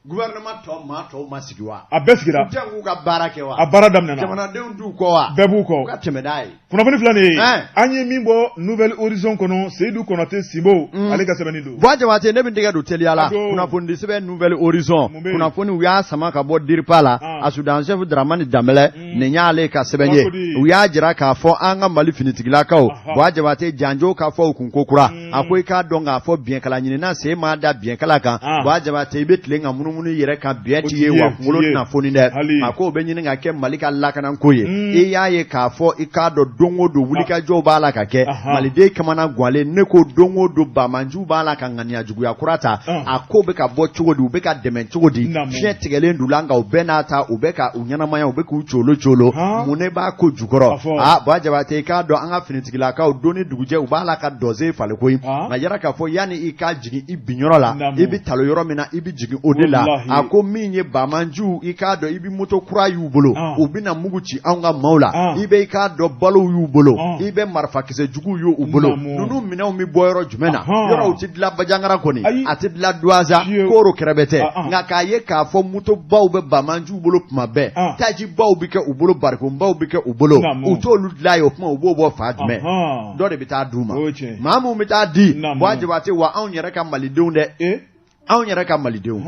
Gouvernement tɔ maa tɔw ma sigi wa? A bɛɛ sigira. U tɛ k'u ka baara kɛ wa? A baara daminɛna. Jamanadenw t'u kɔ wa? Bɛɛ b'u kɔ. U ka tɛmɛ n'a ye. Kunnafoni filɛ nin ye, an ye min bɔ Nouvel Horizon kɔnɔ, Seyidu Konate Sinbo, ale ka sɛbɛnni don. Buwa Jabate, ne bɛ n tɛgɛ don teliya la. Kunnafonidi sɛbɛn Nouvel Horizon, kunnafoni u y'a sama ka bɔ DIRPA la, Asudan chef Dramani Danbɛlɛ, nin y'ale ka sɛbɛn ye. U y'a jira k'a fɔ an ka Mali finitigilakaw, Buwa Jabate, janjo ka fɔ u kun kokura. A ko i k'a dɔn k'a fɔ biɲɛkala ɲinina sen maa da biɲɛkala kan, Buwa Jabate, i bɛ tilen ka munumunu i yɛrɛ kan, biɲɛ t'i ye wa kunkolo tɛna foni dɛ. A ko o bɛ ɲini ka kɛ Mali ka lakanako ye. I y'a ye k'a fɔ i k'a dɔn don o don wulikajɔw b'a la ka kɛ maliden kamana ganlen. Ne ko don o don banbaanciw b'a la ka ŋaniya juguya kura ta. A ko bɛ ka bɔ cogo di, u bɛ ka dɛmɛ cogo di, fiɲɛ tigɛlen don la, nka u bɛɛ n'a ta u bɛ ka u ɲɛnamaya, u bɛ k'u colo colo. Mun ne b'a ko jukɔrɔ? Aa Buwa Jabate, i k'a dɔn an ka finitigilakaw don ni dugujɛ u b'a la ka dɔse falen koyi. Nka yɛrɛ k'a fɔ yanni i ka jigin i binyɔrɔ la, i bɛ talo yɔrɔ min na, i bɛ jigin o de la. A ko min ye banbaanciw, i k'a dɔn i bɛ moto kura y'u bolo, u bɛna mugu ci anw ka maaw la, i bɛ i k'a dɔn balow y'u bolo, i bɛ marifakisɛ juguw y'u bolo. Ninnu minɛnw bɛ bɔ yɔrɔ jumɛn na? Yɔrɔw tɛ dilan Bajangara kɔni, a tɛ dilan Duwanza, koro kɛrɛbɛ tɛ. Nka k'a ye k'a fɔ motobaw bɛ banbaanciw bolo tuma bɛɛ, tajibaw bɛ kɛ u bolo, barikonbaw bɛ kɛ u bolo, u t'olu dilan ye. O tuma u b'o bɔ fan jumɛn? Dɔ de bɛ taa d'u ma, maa minnu bɛ taa di, Buwa Jabate, wa anw yɛrɛ ka malidenw dɛ, anw yɛrɛ ka malidenw,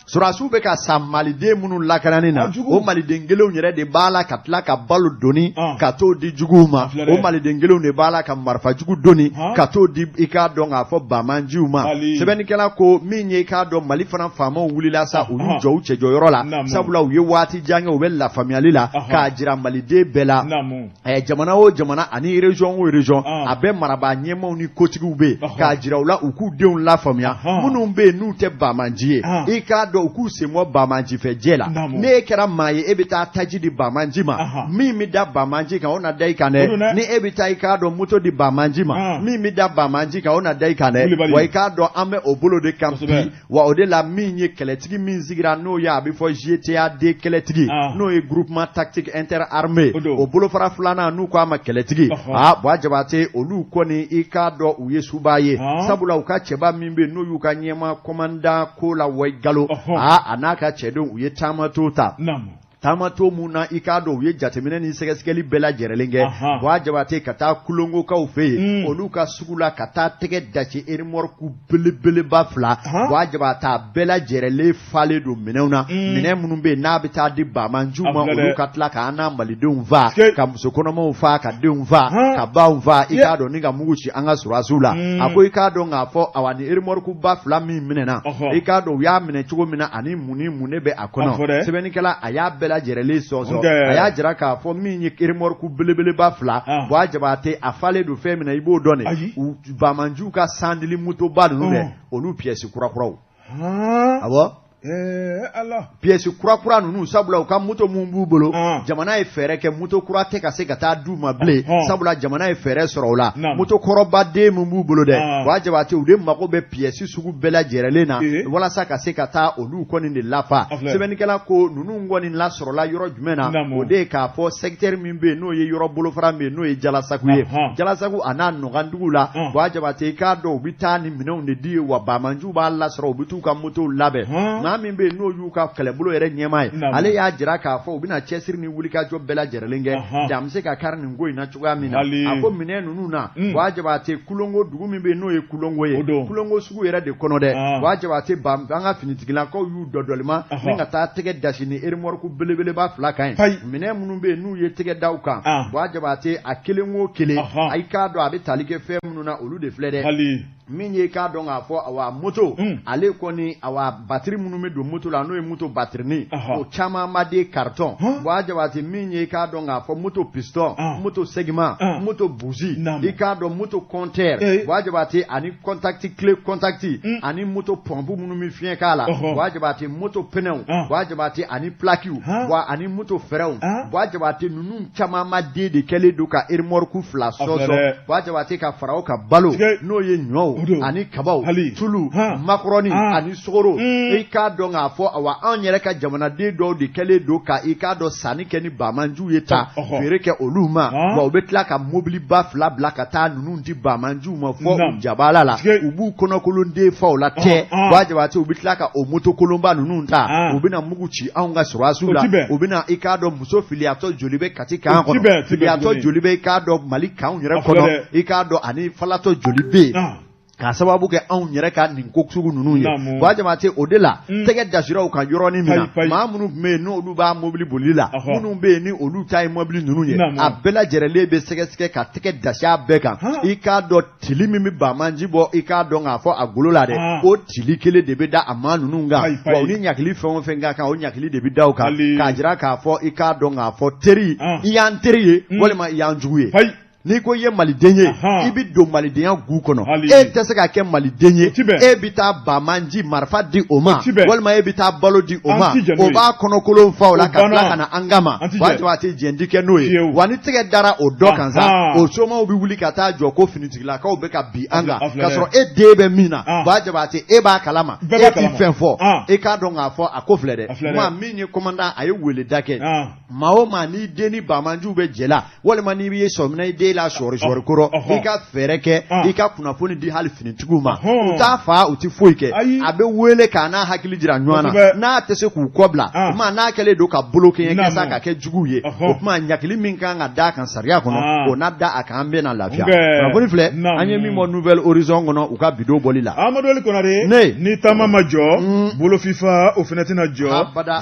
sɔrɔdasiw bɛ ka sa maliden minnu lakanani na, o maliden kelenw yɛrɛ de b'a la ka tila ka balo doni ka t'o di juguw ma, o maliden kelenw de b'a la ka marifa jugu doni ka t'o di i k'a dɔn k'a fɔ banbaanciw ma. Sɛbɛnnikɛla ko min ye i k'a dɔn Mali fana faamaw wulila sa, u y'u jɔ u cɛjɔyɔrɔ la, sabula u ye waati jan kɛ u bɛ lafaamuyali la k'a jira maliden bɛɛ la. Jamana o jamana ani région o région, a bɛɛ marabaa ɲɛmaaw ni kotigiw bɛ yen k'a jira u la, u k'u denw lafaamuya, minnu bɛ yen n'u tɛ banbaanci ye, i k'a dɔn u k'u sen bɔ banbaanci fɛ jɛ la. N'e kɛra maa ye, e bɛ taa taji di banbaanci ma, min bɛ da banbaanci kan, o na da i kan dɛ. Ni e bɛ taa i k'a dɔn moto di banbaanci ma, min bɛ da banbaanci kan, o na da i kan dɛ. Wa i k'a dɔn an bɛ o bolo de kan bi. Wa o de la min ye kɛlɛtigi min sigira, n'o ye a bɛ fɔ GTAD kɛlɛtigi, n'o ye groupement tactique interarmé, o bolofara filanan n'u k'a ma kɛlɛtigi, aa Buwa Jabate, olu kɔni i k'a dɔn u ye suba ye, sabula u ka cɛba min bɛ yen n'o y'u ka ɲɛmaa commandant Kola Wayigalo, aa a n'a ka cɛdenw u ye taamato ta. Taamato mun na, i k'a dɔn u ye jateminɛ ni sɛgɛsɛgɛli bɛɛ lajɛrɛlen kɛ, Buwa Jabate, ka taa Kulongokaw fɛ yen, olu ka sugu la, ka taa tɛgɛ dasi eremɔriku belebeleba fila, Buwa Jabate, a bɛɛ lajɛrɛlen falen don minɛnw na, minɛn minnu bɛ yen n'a bɛ taa di banbaanciw ma, olu ka tila k'an n'a malidenw faa, ka muso kɔnɔmaw faa, ka denw faa, ka baw faa, i k'a dɔn ni ka mugu ci an ka sɔrɔdasiw la. A ko i k'a dɔn k'a fɔ awa ni eremɔrikuba fila min minɛna, i k'a dɔn u y'a minɛ cogo min na ani mun ni mun de bɛ a kɔnɔ. Sɛbɛnnikɛla a y'a bɛɛ lajɛrɛlen sɔsɔ, a y'a jira k'a fɔ min ye eremɔriku belebeleba fila, Buwa Jabate, a falen don fɛn min na, i b'o dɔn de, banbaanciw ka sandili motoba ninnu dɛ, olu piyɛsi kurakuraw. Awɔ, piyɛsi kurakura ninnu, sabula u ka moto minnu b'u bolo, jamana ye fɛɛrɛ kɛ, moto kura tɛ ka se ka taa d'u ma bilen, sabula jamana ye fɛɛrɛ sɔrɔ o la. Moto kɔrɔbaden min b'u bolo dɛ, Buwa Jabate, u de mago bɛ piyɛsi sugu bɛɛ lajɛrɛlen na walasa ka se ka taa olu kɔni de lafa. Sɛbɛnnikɛla ko ninnu kɔni lasɔrɔla yɔrɔ jumɛn na? O de ye k'a fɔ secteur min bɛ yen n'o ye yɔrɔ bolofara min ye, n'o ye Jalasagu ye, Jalasagu a n'a nɔgandugu la, Buwa Jabate, i k'a dɔn u bɛ taa ni minɛnw de di ye, wa banbaanciw b'a lasɔrɔ, u bɛ t'u ka motow labɛn. Maa min bɛ yen n'o y'u ka kɛlɛbolo yɛrɛ ɲɛmaa ye, ale y'a jira k'a fɔ u bɛna cɛsiri ni wulikajɔ bɛɛ lajɛrɛlen kɛ, dan bɛ se ka kari nin ko in na cogoya min na. A ko minɛn ninnu na, Buwa Jabate, Kulongo dugu min bɛ yen n'o ye Kulongo ye, Kulongo sugu yɛrɛ de kɔnɔ dɛ, Buwa Jabate, an ka finitigilakaw y'u dɔdɔlima ni ka taa tɛgɛ dasi ni eremɔriku belebeleba fila kan ye. Minɛn minnu bɛ yen n'u ye tɛgɛ da u kan, Buwa Jabate, a kelen o kelen, i k'a dɔn a bɛ tali kɛ fɛn minnu na, olu de filɛ dɛ. Min ye k'a dɔn k'a fɔ awa moto, ale kɔni awa batiri minnu bɛ don moto la, n'o ye moto batirini, o camanba de karitɔn, Buwa Jabate. Min ye k'a dɔn k'a fɔ moto piston, moto segment, moto bougie, i k'a dɔn moto compteur, Buwa Jabate, ani contact clé contact, ani moto pompe minnu bɛ fiɲɛ k'a la, Buwa Jabate, moto pneuw, Buwa Jabate, ani plaquew, wa ani moto freinw, Buwa Jabate, ninnu camanba de kɛlen don ka eremɔriku fila sɔsɔ, Buwa Jabate, ka fara o kan balo, n'o ye ɲɔw ani kabaw, tulu, makɔrɔni ani sukaro, i k'a k'a dɔn k'a fɔ awa anw yɛrɛ ka jamanaden dɔw de kɛlen don ka i k'a dɔn sanni kɛ ni banbaanciw ye ta feere kɛ olu ma wa u bɛ tila ka mobiliba fila bila ka taa ninnu di banbaanciw ma fɔ u jabala la u b'u kɔnɔkolonden fa o la tɛ Buwa Jabate u bɛ tila ka o motokolonba ninnu ta u bɛna mugu ci anw ka sɔrɔdasiw la u bɛna i k'a dɔn muso filiyatɔ joli bɛ Kati kan kɔnɔ filiyatɔ joli bɛ i k'a dɔn Mali kanw yɛrɛ kɔnɔ i k'a dɔn ani falatɔ joli bɛ yen k'a sababu kɛ anw yɛrɛ ka nin ko sugu ninnu ye Buwa Jabate o de la mm. tɛgɛ dasira u kan yɔrɔnin min na maa minnu tun bɛ yen n'olu b'a mobili boli la minnu bɛ yen ni olu ta ye mobili ninnu ye a bɛɛ lajɛrɛlen bɛ sɛgɛsɛgɛ ka tɛgɛ dasi a bɛɛ kan i k'a dɔn tili min bɛ banbaanci bɔ i k'a dɔn k'a fɔ a golo la dɛ o tili kelen de bɛ da a maa ninnu kan wa u ni ɲakili fɛn o fɛn ka kan o ɲakili de bɛ da u kan k'a jira k'a fɔ i k'a dɔn k'a fɔ teri i y'an teri ye mm. walima i y'an jugu ye n'i ko i ye maliden ye i bɛ don malidenya gu kɔnɔ e tɛ se ka kɛ maliden ye e bɛ taa banbaanci marifa di o ma walima e bɛ taa balo di o ma o b'a kɔnɔkolon fa o la ka tila ka na an kama Buwa Jabate jɛn ti kɛ n'o ye wa ni tɛgɛ dara o dɔ kan sa o somaw bɛ wuli ka taa jɔ ko finitigilakaw bɛ ka bin an kan k'a sɔrɔ e den bɛ min na Buwa Jabate e b'a kalama e ti fɛn fɔ e k'a dɔn k'a fɔ a ko filɛ dɛ maa min ye commandant a ye weleda kɛ maa o maa n'i den ni banbaanciw bɛ jɛ la walima n'i bɛ sɔmina i den la sɔɔri sɔɔri kɔrɔ i ka fɛɛrɛ kɛ i ka kunnafoni di hali finitigiw ma u t'a fa u tɛ foyi kɛ a bɛ wele k'a n'a hakili jira ɲɔgɔn na n'a tɛ se k'u kɔ bila o tuma n'a kɛlen don ka bolo kɛɲɛ kɛ sa ka kɛ juguw ye o tuma ɲakili min kan ka d'a kan sariya kɔnɔ o na da a kan an bɛ na lafiya kunnafoni filɛ an ye min bɔ Nouvel Horizon kɔnɔ u ka bi don bɔli la Amadu Ali Konare ne ni taama ma jɔ bolo fifa o fana tɛna jɔ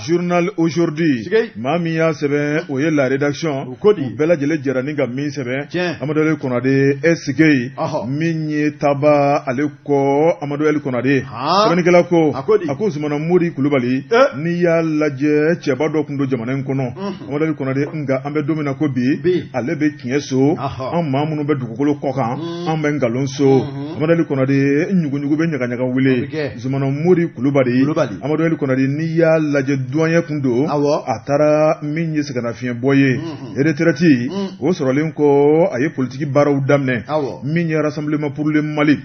journal Aujourd'hui maa min y'a sɛbɛn o ye la rédaction u bɛɛ lajɛlen jɛra ni ka min sɛbɛn Amadu Ali Konare est-ce que min ye taba ale kɔ Amadu Ali Konare sɛbɛnnikɛla ko a ko Zumana Mori Kulubali n'i y'a lajɛ cɛba dɔ tun don jamana in kɔnɔ Amadu Ali Konare nka an bɛ don min na ko bi ale bɛ tiɲɛ so an maa minnu bɛ dugukolo kɔ kan an bɛ nkalon so Amadu Ali Konare ɲuguɲugu bɛ ɲagaɲaga wuli Zumana Mori Kulubali Amadu Ali Konare n'i y'a lajɛ douanier tun don a taara min ye sɛgɛnnafiɲɛbɔ ye retraite o sɔrɔlen kɔ a ye politiki baaraw daminɛ min ye Rassemblement pour le Mali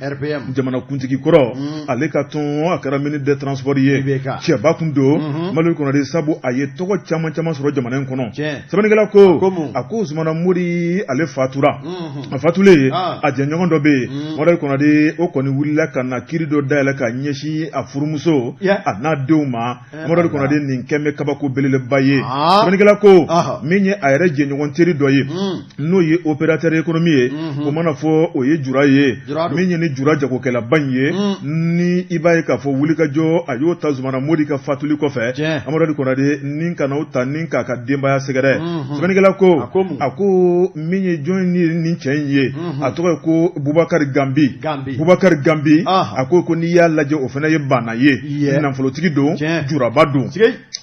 jamanakuntigi kɔrɔ ale ka tɔn a kɛra ministre des transports ye cɛba tun don Amadu Ali Konare sabu a ye tɔgɔ caman caman sɔrɔ jamana in kɔnɔ sɛbɛnnikɛla ko a ko Zumana Mori ale fatura a fatulen a jɛɲɔgɔn dɔ bɛ yen Amadu Ali Konare o kɔni wulila ka na kiri dɔ dayɛlɛ ka ɲɛsin a furumuso a n'a denw ma Amadu Ali Konare nin kɛn bɛ kabako belebeleba ye sɛbɛnnikɛla ko min ye a yɛrɛ jɛɲɔgɔn teri dɔ ye n'o ye opérateur économique ye o mana fɔ o ye jura ye min ye ni jura jagokɛlaba in ye ni i b'a ye k'a fɔ wulikajɔ a y'o ta Zumana Mori ka fatuli kɔfɛ Amadu Ali Konare ni ka n'o ta ni k'a ka denbaya sɛgɛrɛ sɛbɛnnikɛla ko a ko min ye jɔn ye nin cɛ in ye a tɔgɔ ye ko Bubakari Gambi Bubakari Gambi a ko n'i y'a lajɛ o fana ye baana ye nafolotigi don juraba don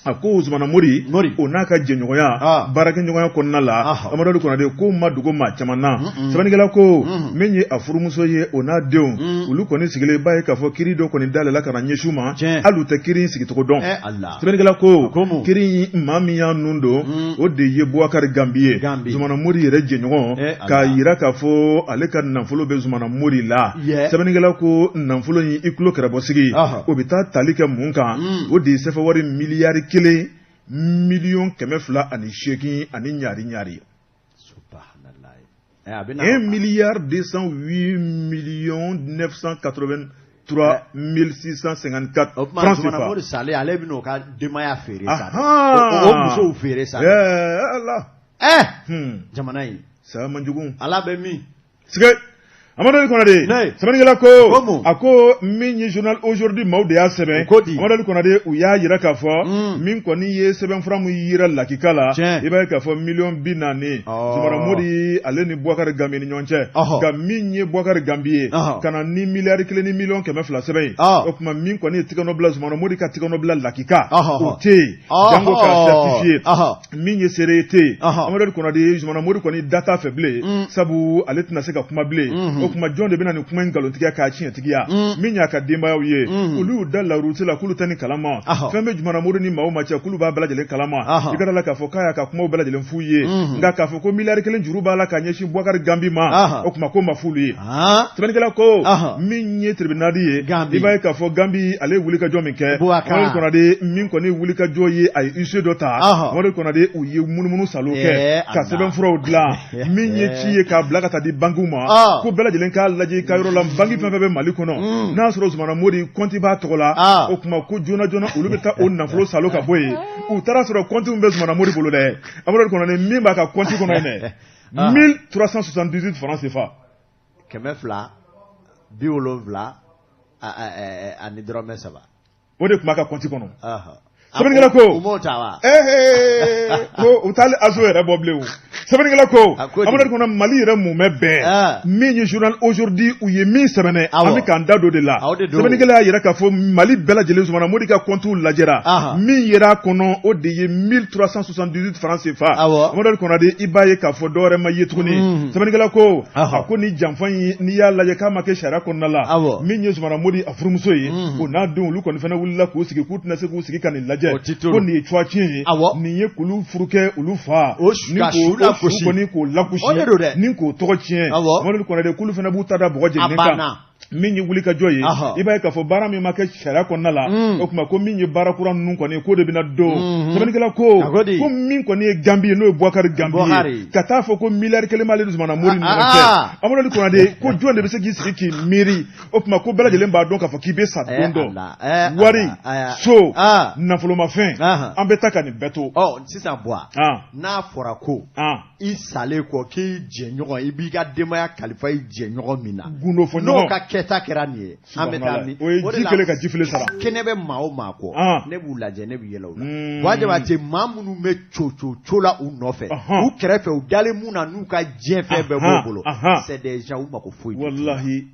a ko Zumana Mori o n'a ka jɛɲɔgɔnya baarakɛɲɔgɔnya kɔnɔna la Amadu Ali Konare ko ma dogo maa caman na sɛbɛnnikɛla ko min ye a furumuso ye o n'a denw olu kɔni sigilen i b'a ye k'a fɔ kiri dɔ kɔni dayɛlɛla ka na ɲɛsin u ma hali u tɛ kiri in sigicogo dɔn sɛbɛnnikɛla ko kiri in maa min y'a nun don o de ye Bubakari Gambi ye Zumana Mori yɛrɛ jɛɲɔgɔn k'a jira k'a fɔ ale ka nafolo bɛ Zumana Mori la sɛbɛnnikɛla ko nafolo in i tulo kɛrɛbɔ sigi o bɛ taa tali kɛ mun kan o de ye sefa wari miliyari kelen miliyɔn 208 ani ɲari ɲari 1 milliard 208 millions 983 654 francs CFA. Mori salen ale bɛna o ka denbaya feere sa. O musow feere sa. Ala. Jamana in. Saya man jugu. Ala bɛ min. Sike. Amadu Ali Konare sɛbɛnnikɛla ko a ko min ye journal Aujourd'hui maaw de y'a sɛbɛn Amadu Ali Konare u y'a jira k'a fɔ min kɔni ye sɛbɛnfura min yira lakika la i b'a ye k'a fɔ miliyɔn 40 Zumana Mori ale ni Bubakari Gambi ni ɲɔgɔn cɛ nka min ye Bubakari Gambi ye ka na ni miliyari kelen ni miliyɔn 200 sɛbɛn ye o tuma min kɔni ye tigɛnɔ bila Zumana Mori ka tigɛnɔ bila lakika o tɛ yen jango k'a certifier min ye seere tɛ yen Amadu Ali Konare Zumana Mori kɔni da t'a fɛ bilen sabu ale tɛna se ka kuma bilen o tuma jɔn de bɛna nin kuma in nkalontigiya k'a tiɲɛtigiya? Min y'a ka denbayaw ye, olu y'u da larusi la k'olu tɛ nin kalama. Fɛn bɛ Zumana Mori ni maaw ma cɛ, k'olu b'a bɛɛ lajɛlen kalama. I ka da la k'a fɔ k'a y'a ka kumaw bɛɛ lajɛlen f'u ye, nka k'a fɔ ko miliyari 1 juru b'a la ka ɲɛsin Bubakari Gambi ma, o tuma ko ma f'olu ye. Sɛbɛnnikɛla ko min ye tribunal ye, i b'a ye k'a fɔ Gambi ale ye wulikajɔ min kɛ, Amadu Konate, min kɔni wulikajɔ ye, a ye huissier dɔ ta. Amadu Konate, u ye munumunu salo kɛ ka sɛbɛnfuraw dilan, min ye ci ye k'a bila ka taa di bankiw ma, ko bɛɛ lajɛlen k'a lajɛ i ka yɔrɔ la, banki fɛn fɛn bɛ Mali kɔnɔ, n'a y'a sɔrɔ Zumana Mori kɔnti b'a tɔgɔ la. O tuma ko joona joona olu bɛ taa o nafolo salo ka bɔ yen. U taara sɔrɔ kɔnti min bɛ Zumana Mori bolo dɛ, Amadu Konate, min b'a ka kɔnti kɔnɔ yen dɛ, 1378 francs CFA. 273. O de tun b'a ka kɔnti kɔnɔ. Sɛbɛnnikɛla ko u m'o ta wa? Ko u t'ale aso yɛrɛ bɔ bilen o. Sɛbɛnnikɛla ko, Amadu kɔnɔ, Mali yɛrɛ mumɛ bɛɛ, min ye journal Aujourd'hui, u ye min sɛbɛnɛ, an bɛ k'an da don de la. Sɛbɛnnikɛla y'a yira k'a fɔ Mali bɛɛ lajɛlen, Zumana Mori ka kɔntiw lajɛra, min yera a kɔnɔ, o de ye 1378 francs CFA. Amadu Konate, i b'a ye k'a fɔ dɔwɛrɛ ma ye tuguni. Sɛbɛnnikɛla ko, a ko ni janfa in, n'i y'a lajɛ k'a ma kɛ sariya kɔnɔna la, min ye Zumana Mori a furumuso ye, o n'a denw, olu kɔni fana wulila k'u sigi k'u tɛna se k'u sigi ka nin lajɛ, ko nin ye cuwa tiɲɛ ye, nin ye k'olu furukɛ, olu fa ni k'o su kɔni k'o lagosi ni k'o tɔgɔ tiɲɛ. Amadu Konate, k'olu fana b'u ta da bɔgɔ jeninen kan. Min ye wulikajɔ ye, i b'a ye k'a fɔ baara min ma kɛ sariya kɔnɔna la, o tuma ko min ye baara kura ninnu kɔni, k'o de bɛna don. Sɛbɛnnikɛla ko, ko min kɔni ye Gambi ye, n'o ye Bubakari Gambi ye, ka taa fɔ ko miliyari 1 b'ale ni Zumana Mori ni ɲɔgɔn cɛ. Amadu Konate ko jɔn de bɛ se k'i sigi k'i miiri? O tuma ko bɛɛ lajɛlen b'a dɔn k'a fɔ k'i bɛ sa don dɔ, wari, so, nafolomafɛn, an bɛ taa ka nin bɛɛ to. Ɔ sisan Buwa, n'a fɔra ko i salen kɔ k'i jɛɲɔgɔn, i b'i ka denbaya kalifa i jɛɲɔgɔn min na, gundo fɔ ɲɔgɔn, n'o ka kɛta kɛra nin ye, an bɛ taa min? O ye ji kɛlen ka jifilen sara. Kɛnɛ bɛ maa o maa kɔ, ne b'u lajɛ, ne bɛ yɛlɛ u la. Buwa Jabate, maa minnu bɛ co co la u nɔfɛ, u kɛrɛfɛ, u dalen mun na n'u ka diɲɛ fɛn bɛɛ b'u bolo, c'est des gens u mako foyi tɛ. Walahi.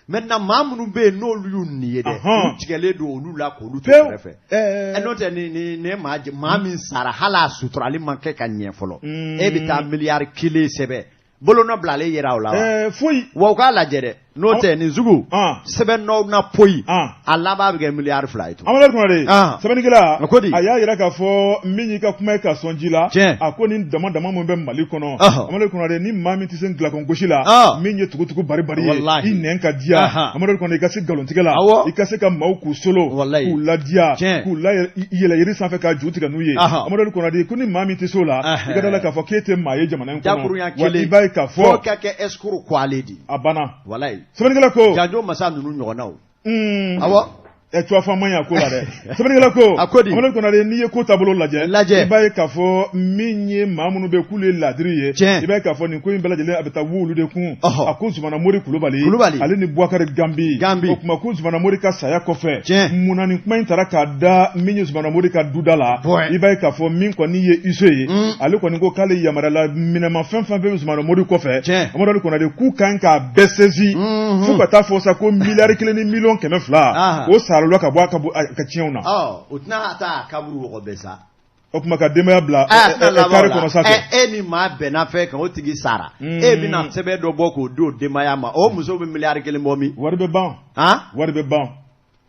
Maintenant, maa minnu bɛ yen n'olu y'u nin ye dɛ, u tigɛlen don olu la k'olu to kɛrɛfɛ. N'o tɛ ni ni ni maa maa min sara, hali a suturali ma kɛ ka ɲɛ fɔlɔ, e bɛ taa miliyari 1 sɛbɛn bolonɔ bilalen yera o la wa? Foyi. Wa u k'a lajɛ dɛ, n'o tɛ nin sugu sɛbɛn nɔ na poyi, a laban bɛ kɛ miliyari 2 ye tun. Amadu Konate, sɛbɛnnikɛla, a y'a yira k'a fɔ min y'i ka kuma ye ka sɔn ji la, a ko nin dama dama min bɛ Mali kɔnɔ, Amadu Konate, ni maa min tɛ se nkalakɔngosi la, min ye tugutugu baribari ye, i nɛn ka diya, Amadu Konate, i ka se nkalontigɛ la, i ka se ka maaw k'u solo, k'u ladiya, k'u la yɛlɛ yiri sanfɛ ka ju tigɛ n'u ye, Amadu Konate, ko ni maa min tɛ se o la, i ka da la k'a fɔ k'e tɛ maa ye jamana in kɔnɔ, wa i b'a ye k'a fɔ fo ka kɛ escroc ko ale di. A banna. Walayi. Sɛbɛnnikɛla ko, janjo masa ninnu ɲɔgɔnnaw. Awɔ. Ɛ tuwa man ɲi a ko la dɛ. Sɛbɛnnikɛla ko, a ko di? Amadu Konate, n'i ye ko taabolo lajɛ, i b'a ye k'a fɔ min ye maa minnu bɛ k'olu ye laadiri ye, i b'a ye k'a fɔ nin ko in bɛɛ lajɛlen a bɛ taa wu olu de kun. A ko Zumana Mori Kulubali, ale ni Bubakari Gambi, o tuma ko Zumana Mori ka saya kɔfɛ, munna nin kuma in taara k'a da min ye Zumana Mori ka duda la? I b'a ye k'a fɔ min kɔni ye huissier ye, ale kɔni ko k'ale yamaruyala minɛmafɛn fɛn fɛn bɛ Zumana Mori kɔfɛ, Amadu Konate, k'u kan k'a bɛɛ saisi, fo ka taa fɔ sa ko miliyari 1 ni miliyɔn 200 o sarala ka bɔ a ka tiɲɛw na. O tɛna taa a kaburu wɔgɔ bɛɛ sa. O tuma ka denbaya bila kari kɔnɔ sa kɛ. E ni maa bɛnna fɛn kan, o tigi sara, e bɛna sɛbɛn dɔ bɔ k'o di o denbaya ma, o muso bɛ miliyari 1 bɔ min? Wari bɛ ban. Wari bɛ ban.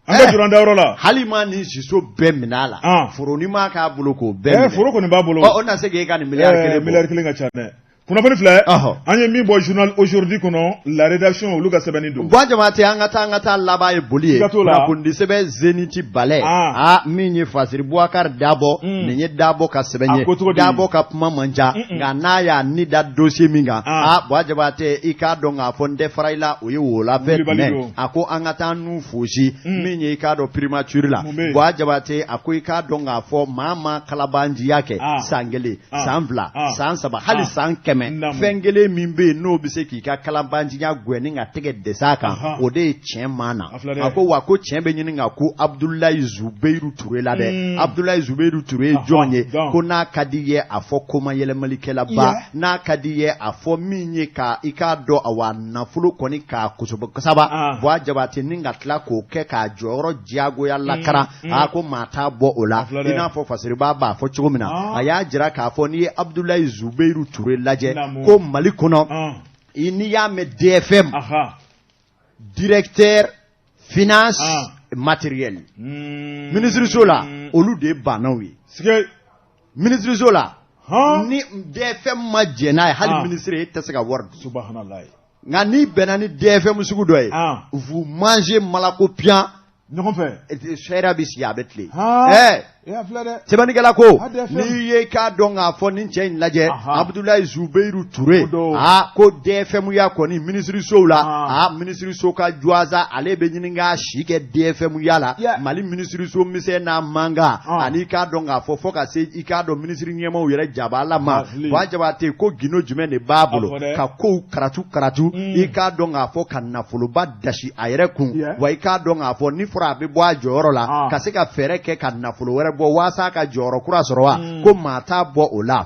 An bɛ jɔrɔ dayɔrɔ la. Hali ma nin siso bɛɛ minɛ a la. Foro ni maa k'a bolo k'o bɛɛ minɛ. Foro kɔni b'a bolo. Ɔ o na se k'e ka nin miliyari 1 bɔ. Miliyari 1 ka ca dɛ. Kunnafoni filɛ, an ye min bɔ journal Aujourd'hui kɔnɔ, la rédaction, olu ka sɛbɛnni don. Buwa Jabate, an ka taa, an ka taa laban ye boli ye. Kunnafonidi sɛbɛn Zenith Balɛ, aa min ye Fasiri Bubakari Dabɔ, nin ye Dabɔ ka sɛbɛn ye. Dabɔ ka kuma man ca, nka n'a y'a ni da dossier min kan, aa Buwa Jabate, i k'a dɔn k'a fɔ n tɛ fara i la, o ye wolafɛ tɛmɛ. A ko an ka taa nun fosi min ye i k'a dɔn primature la. Buwa Jabate, a ko i k'a dɔn k'a fɔ maa ma kalabanjiya kɛ san kelen, san 2, san 3, hali san 100, fɛn kelen min bɛ yen n'o bɛ se k'i ka kalabanjiya gɛn ka tɛgɛ dɛsɛ a kan, o de ye tiɲɛ maa na. A ko wa ko tiɲɛ bɛ ɲini ka ku Abudulayi Zubeiru Ture la dɛ. Abudulayi Zubeiru Ture ye jɔn ye? Ko n'a ka di ye a fɔ koma yɛlɛmalikɛlaba, n'a ka di ye a fɔ min ye ka i k'a dɔn awa nafolo kɔni k'a kosɛbɛ kosaba, Buwa Jabate, ni ka tila k'o kɛ k'a jɔyɔrɔ diyagoya lakaran, a ko maa t'a bɔ o la. I n'a fɔ Fasiriba b'a fɔ cogo min na, a y'a jira k'a fɔ n'i ye Abudulayi Zubeiru Ture lajɛ ko Mali kɔnɔ, N'i y'a mɛn DFM, directeur finance matériel, minisiriso la, olu de ye bannaw ye. Minisiriso la, ni DFM ma jɛn n'a ye, hali minisiri, e tɛ se ka wari dun. Nka n'i bɛnna ni DFM sugu dɔ ye, vous mangez malako piyan ɲɔgɔn fɛ. Sariya bɛ sigi, a bɛ tilen. Ɛɛ, sɛbɛnnikɛla ko n'i ye k'a dɔn k'a fɔ nin cɛ in lajɛ, Abudulayi Zubeiru Ture, aa, ko DFM ya kɔni minisirisow la, aa, minisiriso ka juwaza, ale bɛ ɲini k'a si kɛ DFM ya la. Mali minisiriso misɛn n'a mankan, ani k'a dɔn k'a fɔ fo ka se i k'a dɔn minisiri ɲɛmaaw yɛrɛ jabala ma, Buwa Jabate, ko gindo jumɛn de b'a bolo ka kow karatu karatu, i k'a dɔn k'a fɔ ka nafoloba dasi a yɛrɛ kun, wa i k'a dɔn k'a fɔ ni fɔra a bɛ bɔ a jɔyɔrɔ la, ka se ka fɛɛrɛ kɛ ka nafolo wɛrɛ bɔ walasa a ka jɔyɔrɔ kura sɔrɔ wa, ko maa t'a bɔ o la.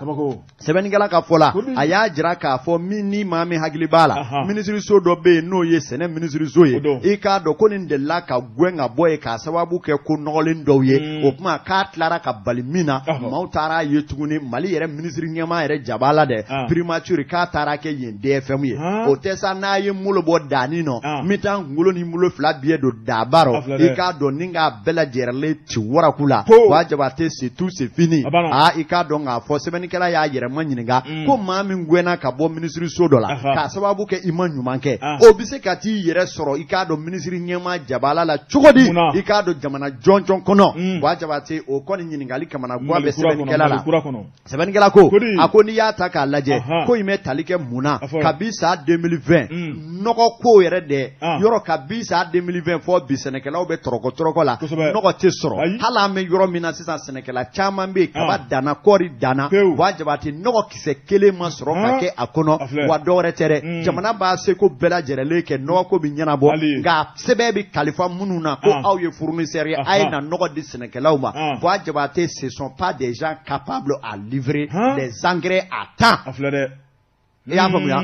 Sɛbɛnnikɛla ka fɔ la, a y'a jira k'a fɔ min ni maa min hakili b'a la, minisiriso dɔ bɛ yen n'o ye sɛnɛ minisiriso ye, i k'a dɔn ko nin delila ka gɛn ka bɔ yen k'a sababu kɛ ko nɔgɔlen dɔw ye. O tuma k'a tilara ka bali min na, maaw taara a ye tuguni Mali yɛrɛ minisiri ɲɛmaa yɛrɛ jabala dɛ, primature, k'a taara kɛ yen DFM ye. O tɛ sa, n'a ye n bolo bɔ danin nɔ, n bɛ taa n kunkolo ni n bolo fila biyɛ don daba rɔ, i k'a dɔn ni k'a bɛɛ lajɛrɛlen ci waraku la. Buwa Jabate, c'est tout, c'est fini. Aa, i k'a dɔn k'a fɔ sɛbɛnnikɛla y'a yɛrɛ ma ɲininka ko maa min gɛnna ka bɔ minisiriso dɔ la k'a sababu kɛ i ma ɲuman kɛ, o bɛ se ka t'i yɛrɛ sɔrɔ i k'a dɔn minisiri ɲɛmaa jabala la cogo di, i k'a dɔn jamana jɔnjɔn kɔnɔ? Buwa Jabate, o kɔni ɲininkali kamanagan bɛ sɛbɛnnikɛla la. Sɛbɛnnikɛla ko, a ko n'i y'a ta k'a lajɛ, ko in bɛ tali kɛ mun na? Kabi san 2020, nɔgɔ ko yɛrɛ dɛ, yɔrɔ kabi san 2020 fɔ bi, sɛnɛkɛlaw bɛ tɔrɔkɔ tɔrɔkɔ la, nɔgɔ tɛ sɔrɔ. Hali an bɛ yɔrɔ min na sisan, sɛnɛkɛla caman bɛ yen, kaba danna, kɔɔri danna, Buwa Jabate, nɔgɔ kisɛ kelen ma sɔrɔ ka kɛ a kɔnɔ. Wa dɔwɛrɛ tɛ dɛ, jamana b'a seko bɛɛ lajɛrɛlen kɛ nɔgɔ ko bɛ ɲɛnabɔ, nka sɛbɛn bɛ kalifa minnu na ko aw ye fournisseur ye, a ye na nɔgɔ di sɛnɛkɛlaw ma, Buwa Jabate, ce sont pas des gens capables à livrer des engrais à temps. I y'a faamuya?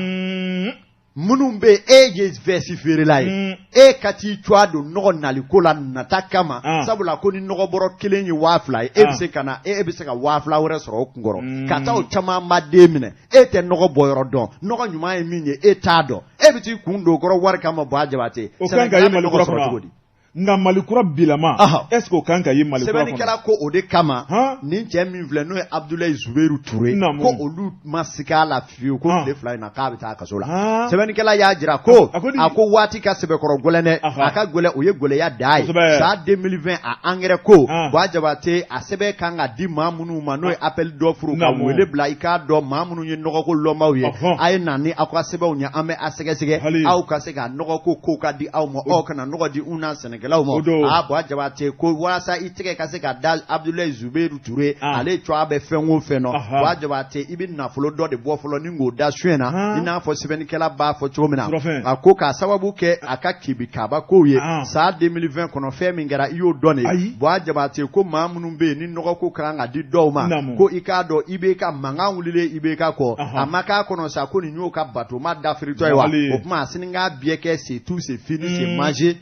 Minnu bɛ e ye veste feerela ye, e ka t'i cogoya don nɔgɔ naliko la nata kama, sabula ko ni nɔgɔ bɔrɔ kelen ye 2000 ye, e bɛ se ka na, e bɛ se ka 2000 wɛrɛ sɔrɔ o kunkɔrɔ ka taa o camanba den minɛ. E tɛ nɔgɔ bɔ yɔrɔ dɔn, nɔgɔ ɲuman ye min ye, e t'a dɔn, e bɛ t'i kun don o kɔrɔ wari kama. Buwa Jabate, o kan ka ye Mali kura kɔnɔ cogo di? Nka Mali kura bilama, est ce que o kan ka ye Mali kura kɔnɔ? Sɛbɛnnikɛla ko o de kama, nin cɛ min filɛ, n'o ye Abudulayi Zuberu Ture, ko olu ma siga a la fiyewu ko tile 2 in na k'a bɛ taa kaso la. Sɛbɛnnikɛla y'a jira ko a ko waati ka sɛbɛkɔrɔ gɛlɛn dɛ, a ka gɛlɛn, o ye gɛlɛya dan ye. San 2020, a engrais ko, Buwa Jabate, a sɛbɛn kan ka di maa minnu ma, n'o ye appel d'offre, ka wele bila, i k'a dɔn maa minnu ye nɔgɔko lɔnbaw ye, a ye na ni aw ka sɛbɛnw ye, an bɛ a sɛgɛsɛgɛ, aw ka se ka nɔgɔko ko ka di aw ma, aw kana nɔgɔ di u na sɛnɛkɛlaw ma. Aa, Buwa Jabate ko walasa i tɛgɛ ka se ka da Abudulayi Zuberu Ture, ale cogoya bɛ fɛn o fɛn nɔ, Buwa Jabate, i bɛ nafolo dɔ de bɔ fɔlɔ ni k'o da suɲɛ na, i n'a fɔ sɛbɛnnikɛla b'a fɔ cogo min na. A ko k'a sababu kɛ a ka kibi kaba kow ye san 2020 kɔnɔ, fɛn min kɛra, i y'o dɔn de. Buwa Jabate ko maa minnu bɛ yen ni nɔgɔko ka kan ka di dɔw ma, ko i k'a dɔn IBK mankan wulilen IBK kɔ, a ma k'a kɔnɔ sa ko nin y'o ka batoma dafiritɔ ye wa? O tuma a sini k'a bɛɛ kɛ, c'est tout, c'est fini, c'est mangé.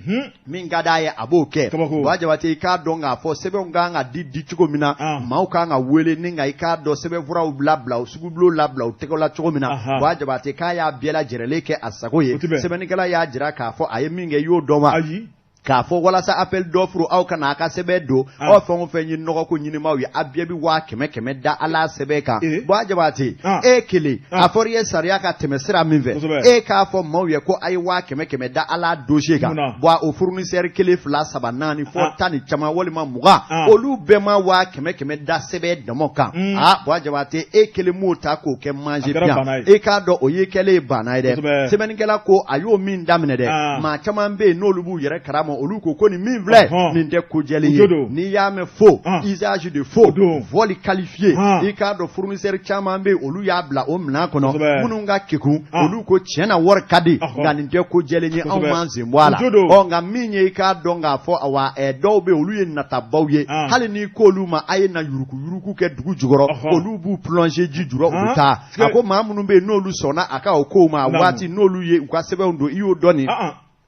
Min ka d'a ye, a b'o kɛ. Buwa Jabate, i k'a dɔn k'a fɔ sɛbɛnw kan ka di di cogo min na, maaw kan ka wele ni ka i k'a dɔn sɛbɛnfuraw labila, u sugubulon labila u tɛgɛ la cogo min na, Buwa Jabate, k'a y'a bɛɛ lajɛrɛlen kɛ a sago ye. Sɛbɛnnikɛla y'a jira k'a fɔ a ye min kɛ, i y'o dɔn wa? K'a fɔ walasa appel d'offre, aw kana a ka sɛbɛn don, aw fɛn o fɛn ye nɔgɔko ɲinimaw ye, a bɛɛ bɛ 100 000 100 da ala sɛbɛn kan. Buwa Jabate, e kelen, a fɔra i ye sariya ka tɛmɛ sira min fɛ, e k'a fɔ maaw ye ko a ye 100 000 100 da ala dossier kan. Bon, o fournisseur kelen, fila, saba, naani, fɔ 10 ni caman walima 20, olu bɛɛ ma 100 000 100 da sɛbɛn dama kan. Aa, Buwa Jabate, e kelen m'o ta k'o kɛ manger bien, e k'a dɔn o ye kɛlen ye banna ye dɛ. Sɛbɛnnikɛla ko a y'o min daminɛ dɛ, maa caman bɛ yen n'olu b'u yɛrɛ karama, olu ko ko nin min filɛ nin tɛ ko jɛlen ye. N'i y'a mɛn faux, usage de faux, vol qualifié, i k'a dɔn fournisseur caman bɛ yen, olu y'a bila o minɛn kɔnɔ. Minnu ka kekun, olu ko tiɲɛ na wari ka di, nka nin tɛ ko jɛlen ye, anw m'an sen bɔ a la. Ɔ, nka min ye, i k'a dɔn k'a fɔ awa, dɔw bɛ yen, olu ye natabaw ye, hali n'i k'olu ma a ye na yuruku yuruku kɛ dugu jukɔrɔ, olu b'u plonger ji jukɔrɔ, u bɛ taa. A ko maa minnu bɛ yen n'olu sɔnna a ka o kow ma, a waati n'olu ye u ka sɛbɛnw don, i y'o dɔn nin.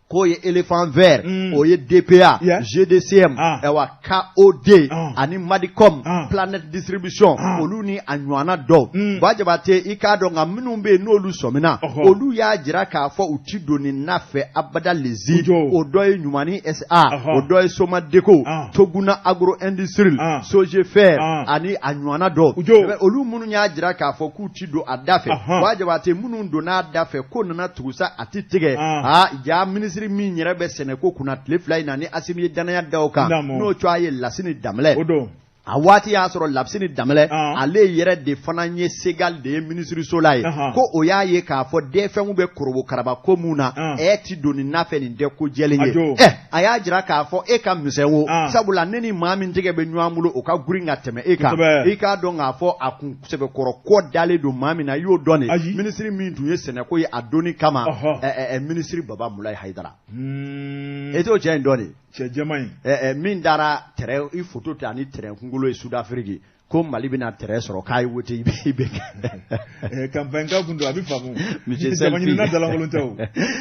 K'o ye éléphant vert o ye DPA GDCM ayiwa KOD ani Madicom Planète Distribution olu ni a ɲɔgɔnna dɔw. Buwa Jabate, i k'a dɔn nka minnu bɛ yen n'olu sɔmina, olu y'a jira k'a fɔ u ti don nin na fɛ abada lezi. O dɔ ye Ɲumani SA, o dɔ ye Somadeco, Toguna Agro Industrie, Sogefer ani a ɲɔgɔnna dɔw. Olu minnu y'a jira k'a fɔ k'u ti don a da fɛ, Buwa Jabate, minnu donna a da fɛ ko nana tugu sa a ti tigɛ. Aa ja, minisiri min yɛrɛ bɛ sɛnɛko kunna tile 2 in na, ni Asimi ye danaya da o kan, n'o tɔgɔ ye Lasini Danbɛlɛ. A waati y'a sɔrɔ Lasini Danbɛlɛ, ale yɛrɛ de fana ye Segal de ye minisiriso la ye, ko o y'a ye k'a fɔ DFM bɛ korobokaraba ko mun na, ɛ ti don nin nafɛ, nin tɛ ko jɛlen ye. Ɛ a y'a jira k'a fɔ e ka misɛn o, sabula ne ni maa min tɛgɛ bɛ ɲɔgɔn bolo, o ka girin ka tɛmɛ e kan. I k'a dɔn k'a fɔ a kun sɛbɛkɔrɔ kɔ dalen don maa min na, i y'o dɔn de. Minisiri min tun ye sɛnɛko ye a donni kama, minisiri Baba Mulayi Hayidara, e t'o cɛ in dɔn de? Cɛ jɛman in min taara tɛrɛ i foto ta ni tɛrɛn kunkolo ye Sudafiriki, ko Mali bɛna tɛrɛn sɔrɔ, k'a ye wote i bɛ Campagne ka kun don, a bɛ faamu. Jamaɲinina dalankolon tɛ o.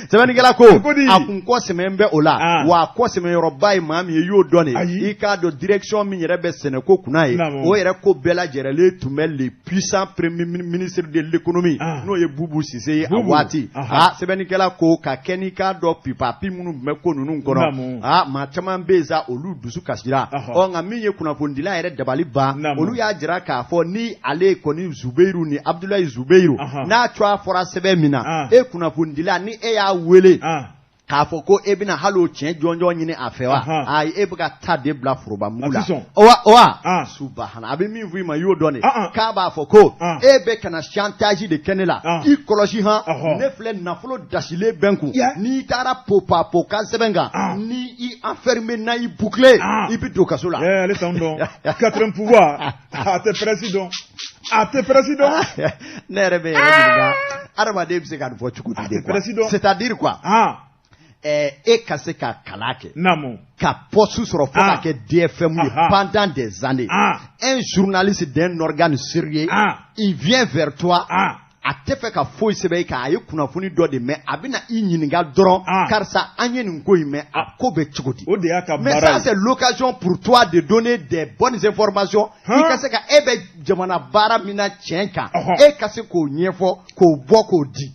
Sɛbɛnnikɛla ko a kun kɔ sɛmɛn bɛ o la, wa a kɔ sɛmɛyɔrɔba ye maa min ye, i y'o dɔn de. I k'a dɔn direction min yɛrɛ bɛ sɛnɛko kunna ye, o yɛrɛ ko bɛɛ lajɛrɛlen tun bɛ le puissant premier ministre de l'économie, n'o ye Bubu Sise ye a waati. Aa sɛbɛnnikɛla ko ka kɛ n'i k'a dɔn pipapi minnu tun bɛ ko ninnu kɔnɔ, aa maa caman bɛ yen sa, olu dusu kasira. Ɔ nka min ye kunnafonidila yɛrɛ dabali ban, olu y'a jira k'a fɔ ni ale kɔni Zubeiru ni Abudulayi Zubeiru n'a tɔgɔ fɔra sɛbɛn min na, e kunnafonidila, ni e y'a wele k'a fɔ ko e bɛna hali o tiɲɛ jɔnjɔn ɲini a fɛ wa, ayi, e bɛ ka ta de bila foroba mugu la wa. Wa subahana, a bɛ min fɔ i ma, i y'o dɔn de, k'a b'a fɔ ko e bɛ ka na chantage de kɛ ne la. I kɔlɔsi han, ne filɛ, nafolo dasilen bɛ n kun. N'i taara popapo ka sɛbɛn kan, ni i enfermé na, i bouclé, i bɛ don kaso la. Ale t'anw dɔn, quatrième pouvoir, a tɛ presse dɔn, a tɛ presse dɔn. Ne yɛrɛ bɛ yɛrɛ ɲininka, adamaden bɛ se ka nin fɔ cogo di de quoi? C'est à dire quoi, e ka se ka kalan kɛ, ka poste sɔrɔ fo ka kɛ DFM ye pendant des années, un journaliste d'un organe sérieux, il vient vers toi, a tɛ fɛ ka foyi sɛbɛn i kan, a ye kunnafoni dɔ de mɛn, a bɛna i ɲininka dɔrɔn, karisa, an ye nin ko in mɛn, a ko bɛ cogo di? O de y'a ka Mais ça, c'est l'occasion pour toi de donner des bonnes informations. I ka se ka, e bɛ jamana baara min na tiɲɛ kan, e ka se k'o ɲɛfɔ, k'o bɔ, k'o di.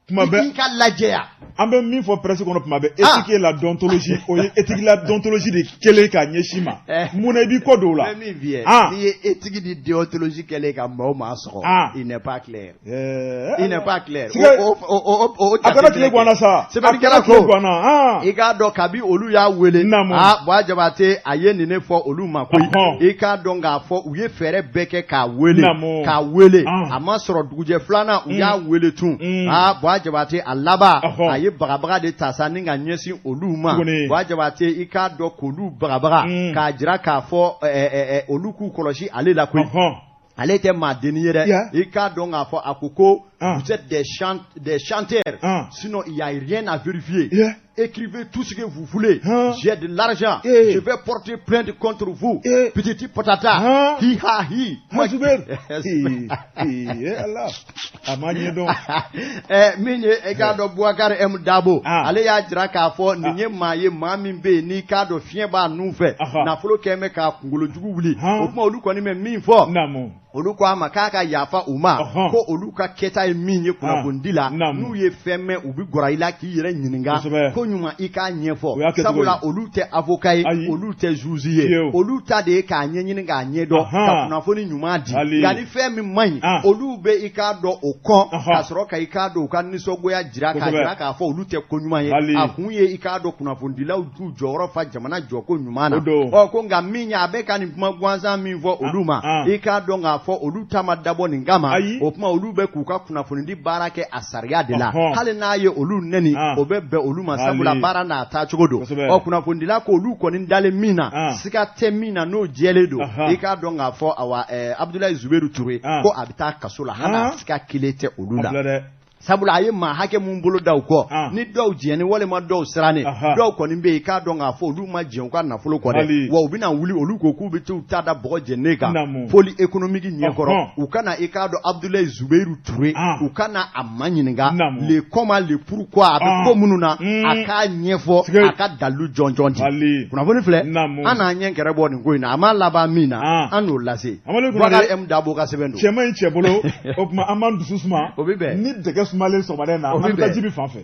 Tuma bɛɛ i ka lajɛya. An bɛ min fɔ presse kɔnɔ tuma bɛɛ, éthique et la déontologie, o ye éthique la déontologie de kɛlen k'a ɲɛsin ma. Mun na i b'i kɔ don o la? N bɛ min f'i ye, n'i ye éthique ni déontologie kɛlen ka maa o maa sɔgɔ, il n'est pas clair, il n'est pas clair. O A kana tile guwanna sa. Sɛbɛnnikɛla ko i k'a dɔn kabi olu y'a wele, aa Buwa Jabate, a ye nin ne fɔ olu ma koyi. I k'a dɔn k'a fɔ u ye fɛɛrɛ bɛɛ kɛ k'a wele, k'a wele, a ma sɔrɔ. Dugujɛ filanan, u y'a wele tun. Aa Buwa Jabate, a laban, a ye bagabaga de ta sa ni ka ɲɛsin olu ma. Buwa Jabate, i k'a dɔn k'olu bagabaga k'a jira k'a fɔ olu k'u kɔlɔsi ale la koyi, ale tɛ maa denni ye dɛ. I k'a dɔn k'a fɔ a ko ko vous êtes des chanteurs, sinon il y a rien à vérifier. Écrivez tout ce que vous voulez. J'ai de l'argent. Je vais porter plainte contre vous. Petit patata. Hi ha hi. Allah. A ma ɲɛdɔn. Min ye e k'a dɔn Boubacar M Dabo, ale y'a jira k'a fɔ nin ye maa ye, maa min bɛ yen n'i k'a dɔn fiɲɛ b'a nun fɛ, nafolo kɛn bɛ k'a kunkolo jugu wuli. O tuma olu kɔni bɛ min fɔ, olu ko a ma k'a ka yafa u ma, ko olu ka kɛta ye min ye kunnafonidi la, n'u ye fɛn mɛn, u bɛ gɔrɔ i la k'i yɛrɛ ɲininka ko ɲuman, i k'a ɲɛfɔ, sabula olu tɛ avocat ye, olu tɛ juge ye, olu ta de ye k'a ɲɛɲini, k'a ɲɛdɔn, ka kunnafoni ɲuman di. Nka ni fɛn min man ɲi, olu bɛ i k'a dɔn o kɔn ka sɔrɔ ka i k'a dɔn u ka nisɔngoya jira, k'a jira k'a fɔ olu tɛ ko ɲuman ye. A kun ye i k'a dɔn kunnafonidilaw k'u jɔyɔrɔ fa jamana jɔko ɲuman na. Ɔ ko nka min ye, a bɛ ka nin kuma gansan min fɔ olu ma, i k'a dɔn k'a fɔ olu ta ma dabɔ nin kama. O tuma olu bɛ k'u ka kunnafonidi baara kɛ a sariya de la. Hali n'a ye olu nɛni, o bɛ bɛn olu ma, sabula baara n'a taacogo don. Ɔ kunnafonidila ko olu kɔni dalen min na, siga tɛ min na, n'o jɛlen don, i k'a dɔn k'a fɔ awa Abudulayi Zuberu Ture ko a bɛ taa kaso la, hali a siga kelen tɛ olu la. Sabula a ye maa hakɛ mun bolo da u kɔ, ni dɔw jɛni walima dɔw sirannen, dɔw kɔni bɛ yen i k'a dɔn k'a fɔ olu ma jɛn u ka nafolo kɔ dɛ, wa u bɛna wuli olu ko k'u bɛ t'u ta da bɔgɔ jeninen kan pôle économique ɲɛkɔrɔ, u ka na i k'a dɔn Abudulayi Zubeyiru Ture, u ka na a maɲininka le comment le pourquoi a bɛ ko minnu na, a k'a ɲɛfɔ, a ka dalilu jɔnjɔn di. Kunnafoni filɛ, an n'an ɲɛ kɛrɛ bɔ nin ko in na, a ma laban min na, an n'o lase. Bakari M Dabo ka sɛbɛn don. Cɛman in cɛ bolo, o tuma an b'an dusu suma. O bɛ bɛn. Ni dɛgɛ sumalen sɔgɔmada in na, an bɛ taa Jibi fan fɛ.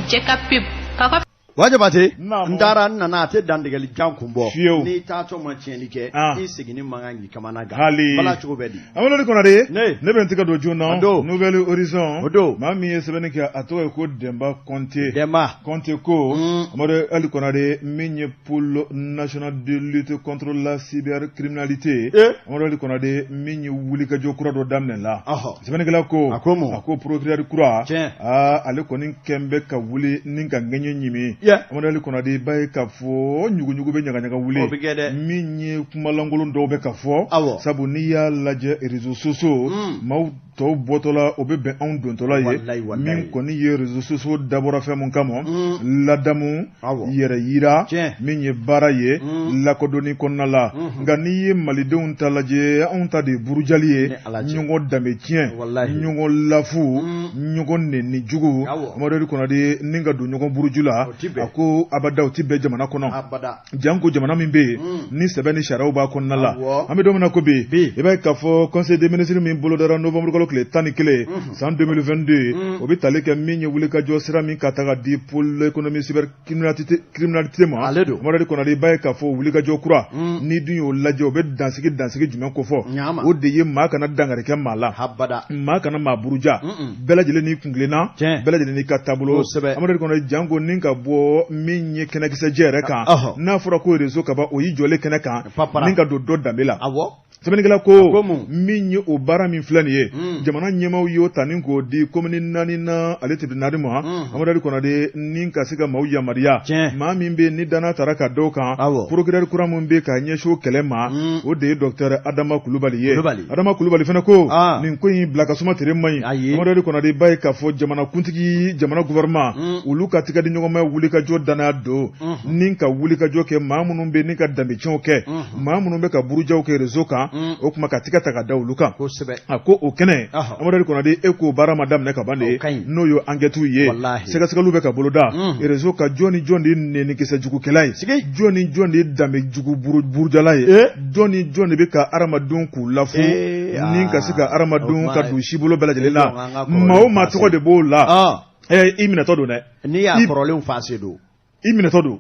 Jɛ ka pub k'aw ka Wa Jabate, n taara n nana a tɛ dantigɛli jan kun bɔ. Fiyewu. N'i taatɔ ma tiɲɛni kɛ, i seginni man kan k'i kamana gan. Hali. Bala cogo bɛ di? Amadu Konare. Ne. Ne bɛ n tɛgɛ don joona. A don. Nouvel Horizon. O don. Maa min ye sɛbɛnni kɛ a tɔgɔ ye ko Denba Kɔnte. Denba. Kɔnte ko. Amadu Ali Konare min ye pôle national de lutte contre la cybercriminalité. Eh. Amadu Ali Konare min ye wulikajɔ kura dɔ daminɛ la. Ɔhɔ. Sɛbɛnnikɛla ko. A ko mun? A ko procureur kura. Tiɲɛ. Aa ale kɔni kɛn bɛ ka wuli ni ka ŋɛɲɛ ɲimi. Yeah. Amadu Ali Konare i b'a ye k'a fɔ ɲuguɲugu bɛ ɲagaɲaga wuli. O bɛ kɛ dɛ. Min ye kumalankolon dɔw bɛ ka fɔ. Awɔ. Sabu n'i y'a lajɛ réseaux sociaux. Maaw tɔw bɔtɔla o bɛ bɛn anw dontɔla ye. Walayi, walayi. Min kɔni ye réseaux sociaux dabɔra fɛn mun kama. Ladamu. Awɔ. Yɛrɛ yira. Tiɲɛ. Min ye baara ye. Lakodɔnni kɔnɔna la. Nka n'i ye malidenw ta lajɛ anw ta de ye burujali ye. Ni Ala cɛ. Ɲɔgɔn danbe tiɲɛ. Walahi. Ɲɔgɔn lafu. Ɲɔgɔn nɛni jugu. Awɔ. Amadu Ali Konare ni ka don ɲɔgɔn buruju la. O ti bɛn. A ko abada o ti bɛn jamana kɔnɔ. Abada. Janko jamana min bɛ yen ni sɛbɛ ni sariyaw b'a kɔnɔna la Awɔ. an bɛ don min na ko bi Bi. i b'a ye k'a fɔ conseil des ministres min bolodara novembre kalo tile 11 san 2022 o bɛ tali kɛ min ye wulikajɔ sira min ka ta ka di pôle économie cybercriminalité criminalité ma Ale don. Amadu Ali Konare i b'a ye k'a fɔ wulikajɔ kura n'i dun y'o lajɛ o bɛ dansigi dansigi jumɛn kofɔ Ɲama. o de ye maa kana dankari kɛ maa la Abada. maa kana maa buruja bɛɛ lajɛlen n'i kuntilenna Tiɲɛ. bɛɛ lajɛlen n'i ka taabolo Kosɛbɛ. Amadu Ali Konare janko ni ka bɔ min ye kɛnɛkisɛjɛ yɛrɛ kan Ɔhɔ. n'a fɔra ko réseau ka ban o y'i jɔlen kɛnɛ kan Papara. ni ka don dɔ danbe la Awɔ. sɛbɛnnikɛla ko ko mun? min ye o baara min filɛ nin ye jamana ɲɛmaaw y'o ta ni k'o di komini naani na ale tribunal ma Amadu Ali Konare ni ka se ka maaw yamaruya Tiɲɛ. maa min bɛ yen ni danaya tara ka dɔw kan Awɔ. procureur kura min bɛ ka ɲɛsin o kɛlɛ ma o de ye docteur Adama Kulubali ye Kulubali. Adama Kulubali fana ko Ah. nin ko in bila ka suma tere man ɲi Ayi. Amadu Ali Konare i b'a ye k'a fɔ jamanakuntigi jamana gouvernement olu ka tigɛ di ɲɔgɔnma wulikajɔ danaya don ni ka wulikajɔ kɛ maa minnu bɛ ni ka danbetiɲɛw kɛ maa minnu bɛ ka burujaw kɛ réseau kan o tuma ka tigɛ ta ka da olu kan Kosɛbɛ. a ko o kɛnɛ Ɔhɔ. Amadu Ali Konare e k'o baara ma daminɛ ka ban de O ka ɲi. n'o ye enquête ye Walahi. sɛgɛsɛgɛliw bɛ ka boloda réseau kan jɔn ni jɔn de ye nɛnikisɛ jugukɛla ye Sigi. jɔn ni jɔn de ye danbe jugu burujala ye Eh. jɔn ni jɔn de bɛ ka hadamadenw k'u lafu Eh, ni ka se ka ah. hadamadenw O ka tuma, don sibolo bɛɛ lajɛlen e jɔ an na ka kɔrɔlenw maa o maa fase. tɔgɔ de b'o la Ah. i minɛtɔ don dɛ N'i y'a I- kɔrɔlenw fase don. i minɛtɔ don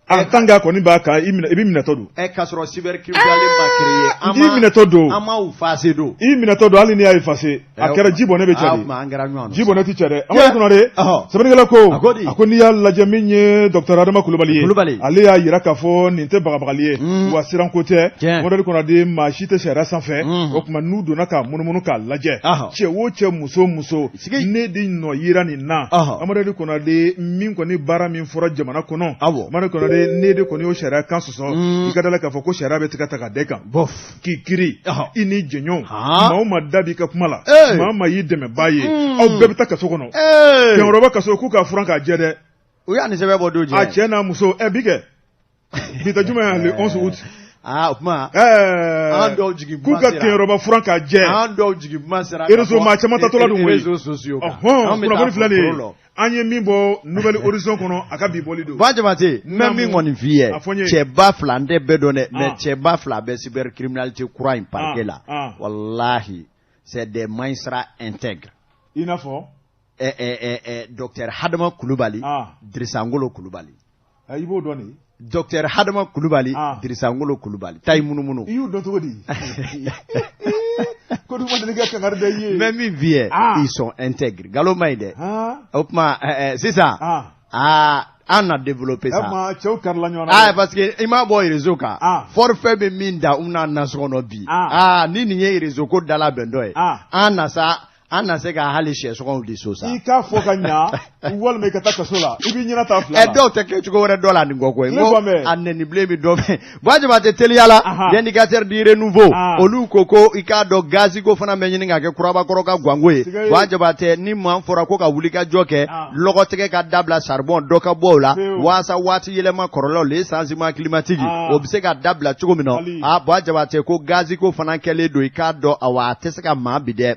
en tant que a kɔni b'a kan i b'i minɛtɔ don Ɛ k'a sɔrɔ cybercriminalité ma créer. An i minɛtɔ don An ma u fase don. i minɛtɔ don hali n'i y'a effacer a Eh, kɛra ji bɔnɛ bɛ Ah, cɛ o de tuma an kɛra ɲɔgɔn nɔ. ji bɔnɛ ti cɛ dɛ Amadu Konare Ɔhɔ. sɛbɛnnikɛla ko A ko di? a ko n'i y'a lajɛ min ye docteur Adama Kulubali ye Kulubali. ale y'a yira k'a fɔ nin tɛ bagabagali ye wa siranko tɛ Tiɲɛ. Amadu Konare maa si tɛ sariya sanfɛ o tuma n'u donna k'a munumunu k'a lajɛ Ɔhɔ. cɛ o cɛ muso o muso Sigi. ne de nɔ yira nin na Ɔhɔ. Amadu Konare min kɔni baara min fɔra jamana kɔnɔ Awɔ. Amadu Konare ne de kɔni y'o sariya kan sɔsɔ i ka da la k'a fɔ ko sariya bɛ tigɛ ta ka da i kan Bof. k'i kiri Ɔhɔ. i ni jɛɲɔgɔn Han. maa o maa da b'i ka kuma la Ee. maa o maa y'i dɛmɛbaa ye aw bɛɛ bɛ taa kaso kɔnɔ Ee. kɛmɛrɔba kaso k'u ka furan k'a jɛ dɛ U y'a nin sɛbɛn bɔ don a jumɛn? cɛ n'a muso ɛ bi kɛ bi tɛ jumɛn ye le 11 août Aa o tuma. ɛɛ An dɔw jigin k'u kuma ka sera. kɛɲɛrɔba furan k'a jɛ An dɔw jigin kuma sera. réseau maa caman tatɔla dun koyi Réseaux sociaux kan. ɔhɔn An bɛ taa kunnafoni filɛ nin foro ye lɔ. an ye min bɔ Nouvel Horizon kɔnɔ a ka bi bɔli don Ba Jabate n bɛ Naamu. min kɔni f'i ye A fɔ n ye. cɛba fila n tɛ bɛɛ dɔn dɛ mais Ah. cɛba fila bɛ cybercriminalité kura in parquet la Ah, ah. walahi c'est des magistrats intègres i n'a fɔ ɛ ɛ ɛ ɛ docteur Hadama Kulubali Ah. Dirisa Ngolo Kulubali i b'o dɔn de docteur Hadama Kulubali Ah. Dirisa Ngolo Kulubali tayi munumunu i y'u dɔn cogo di ko dun ma deli ka kangari da i ye n bɛ min f'i ye Ah. ils sont intègres nkalon ma ɲi dɛ han o tuma ɛ ɛ sisan ah aa an na développer e ça ma cɛw karila ɲɔgɔn na Ah, parce que i m'a bɔ réseau kan. Ah. Forfait bɛ min da u n'a nasɔngɔ nɔ bi. Ah. Ah, ni nin ye réseau ko dala bɛn dɔ ye. Ah. An na sa An na se ka hali sɛsɔngɔw di so sa. I k'a fɔ ka ɲa walima i ka taa kaso la, i b'i ɲɛna ta fila la. Ɛ, dɔw tɛ kɛ cogo wɛrɛ dɔ la nin kɔ koyi. N ko a nɛnibilen bɛ dɔ fɛ. Buwa Jabate, teliya la, L'indicateur du renouveau, olu ko ko i k'a dɔn gazi ko fana bɛ ɲini ka kɛ kurabakɔrɔ ka ganko ye. Buwa Jabate, ni maa fɔra ko ka wulikajɔ kɛ, lɔgɔtigɛ ka dabila, saribɔn dɔ ka bɔ o la, waasa waati yɛlɛma kɔlɔlɔ, les changements climatiques, o bɛ se ka dabila cogo min na. A Buwa Jabate ko gazi ko fana kɛlen don, i k'a dɔn, awa, a tɛ se ka maa bi dɛ.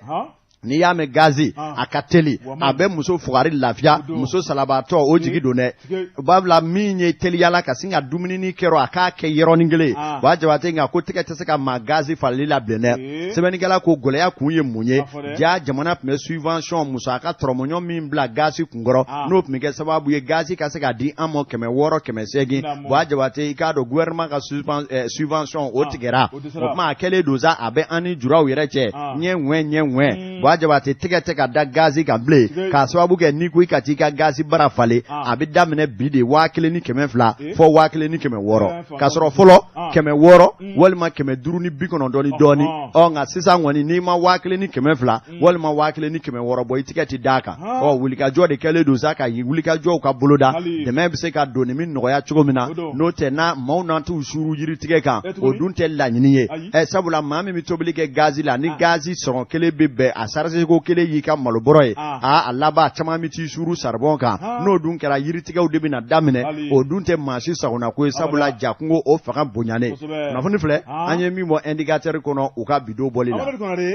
N'i y'a mɛn gazi, a ka teli, a bɛ muso fugari lafiya, muso salabaatɔ o jigi don dɛ. O b'a bila min ye teliya la ka sin ka dumuni kɛ, a k'a kɛ yɔrɔnin kelen. Buwa Jabate, nka ko tɛgɛ tɛ se ka maa gazi falili la bilen dɛ. Sɛbɛnnikɛla ko gɛlɛya kun ye mun ye? Ja jamana tun bɛ subvention, musaka tɔrɔmɔɲɔ min bila gazi kunkɔrɔ, n'o tun bɛ kɛ sababu ye gazi ka se ka di an ma 600, 800. Buwa Jabate, i k'a dɔn gouvernement ka subvention o tigɛra. O tuma a kɛlen don sa, a bɛ an ni juraw yɛrɛ cɛ ɲɛ ŋwɛ ɲɛ ŋwɛ. Buwa Jabate, tɛgɛ tɛ ka da gazi kan bilen, k'a sababu kɛ n'i ko i ka t'i ka gazi bara falen, a bɛ daminɛ bi de 1200 fɔ 1600, k'a sɔrɔ fɔlɔ 600 walima 590 ni dɔɔnin. Ɔ, nka sisan kɔni, n'i ma 1200 walima 1600 bɔ, i tɛgɛ tɛ d'a kan. Ɔ, wulikajɔ de kɛlen don sa, ka wulikajɔw ka boloda, dɛmɛ bɛ se ka don ni min nɔgɔya cogo min na. N'o tɛ, n'a maaw n'an t'u suuru yiritigɛ kan, o dun tɛ laɲini ye. Ɛ, sabula maa min bɛ tobili kɛ gazi la, ni gazi sɔngɔ kelen bɛ bɛn a charge ko kelen y'i ka malobɔrɔ ye, a laban caman bɛ t'i suuru saribɔn kan. N'o dun kɛra, yiritigɛw de bɛna daminɛ, o dun tɛ maa si sagona ko ye, sabula jakungo o fanga bonyanen. Kunnafoni filɛ, an ye min bɔ Indicateur kɔnɔ u ka bidon bɔli la.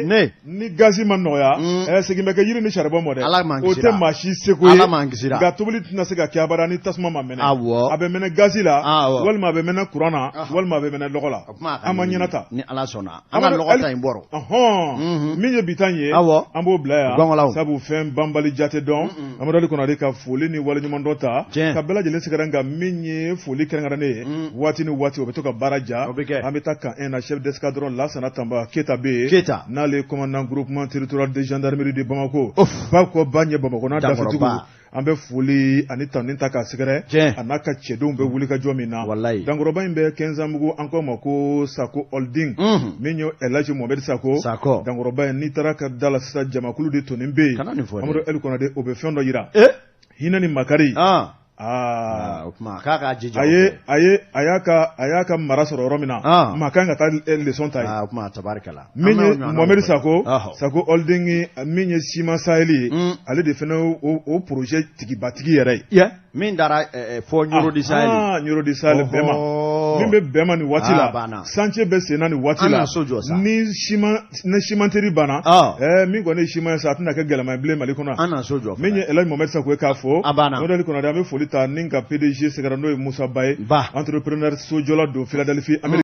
Ne ni gazi ma nɔgɔya, segin bɛ kɛ yiri ni saribɔn mɔ dɛ. Ala m'an O kisira. tɛ maa si seko ye. Ala m'an kisira. Nka tobili tɛna se ka kɛ abada ni tasuma ma mɛnɛ. Awɔ. A bɛ mɛnɛ gazi la, walima a bɛ mɛnɛ kuran na, walima a bɛ mɛnɛ lɔgɔ la. O kuma a ka An ma ɲini. ɲɛna ta. Ni Ala sɔnna, an ka lɔgɔ ta in bɔrɔ. Ɔhɔn, min ye bi ta in ye, Awɔ. an b'o bila yan. Gɔngɔlaw. Sabu fɛn banbali jate dɔn. Amadu Ali Konare ka foli ni waleɲumandɔn ta Tiɲɛ. ka bɛɛ lajɛlen sɛgɛrɛ, nka min ye foli kɛrɛnkɛrɛnnen ye, waati ni waati o bɛ to ka baara ja. O bɛ kɛ. An bɛ taa camp 1 na, chef d'escadron Lasana Tanba Keyita bɛ yen. Keyita. N'ale ye commandant groupement territorial de gendarmerie de Bamako. Of. Ba kɔ ba ɲɛ Bamakɔ n'a Dankɔrɔba. dafɛdugu. An bɛ foli ani tanuni ta k'a sɛgɛrɛ. Tiɲɛ. A n'a ka cɛdenw bɛ wuli ka jɔ min na. Walayi. Dankɔrɔba in bɛ Kɛnzanbugu, an k'o ma ko Sako Holding. Min ye Elhaji Mohamed Sako. Sako. Dankɔrɔba in, n'i taara ka da la sisan, jamakulu de tonnen bɛ yen. Kana nin fɔ dɛ. Amadu Ali Konate, o bɛ fɛn dɔ yira. Eh? Hinɛ ni makari. Ah. Aa. O kuma k'a k'a jija. A ye a ye a y'a ka a y'a ka mara sɔrɔ yɔrɔ min na. Maa kan ka taa leçon ta yen. Ah, o kuma tabarikala. Min ye Mohamed Sako, Ɔhɔ. Sako Holding, min ye Ciment Sahel ye, ale de fana o projet tigibatigi yɛrɛ ye. Ye min dara fɔ Ɲoro di Sahel. Ah, Ɲoro di Sahel bɛɛ ma. Ɔhɔ. Min bɛ bɛɛ ma nin waati Ah, la. banna. Chantier bɛ sen na nin waati An la. na so jɔ sa. Ni ciment ni cimenterie banna. Min kɔni ye ciment ye sa, a tɛna kɛ gɛlɛman ye bilen Mali kɔnɔ. An na so jɔ. Min ye Elhaji Mohamed Sako ye k'a fɔ. A banna. Amadu Ali Konate, an bɛ foli ta ni ka PDG sɛgɛrɛ, n'o ye Musa Ba ye. Ba. Entrepreneur sojɔla don Philadelphie, Amérique.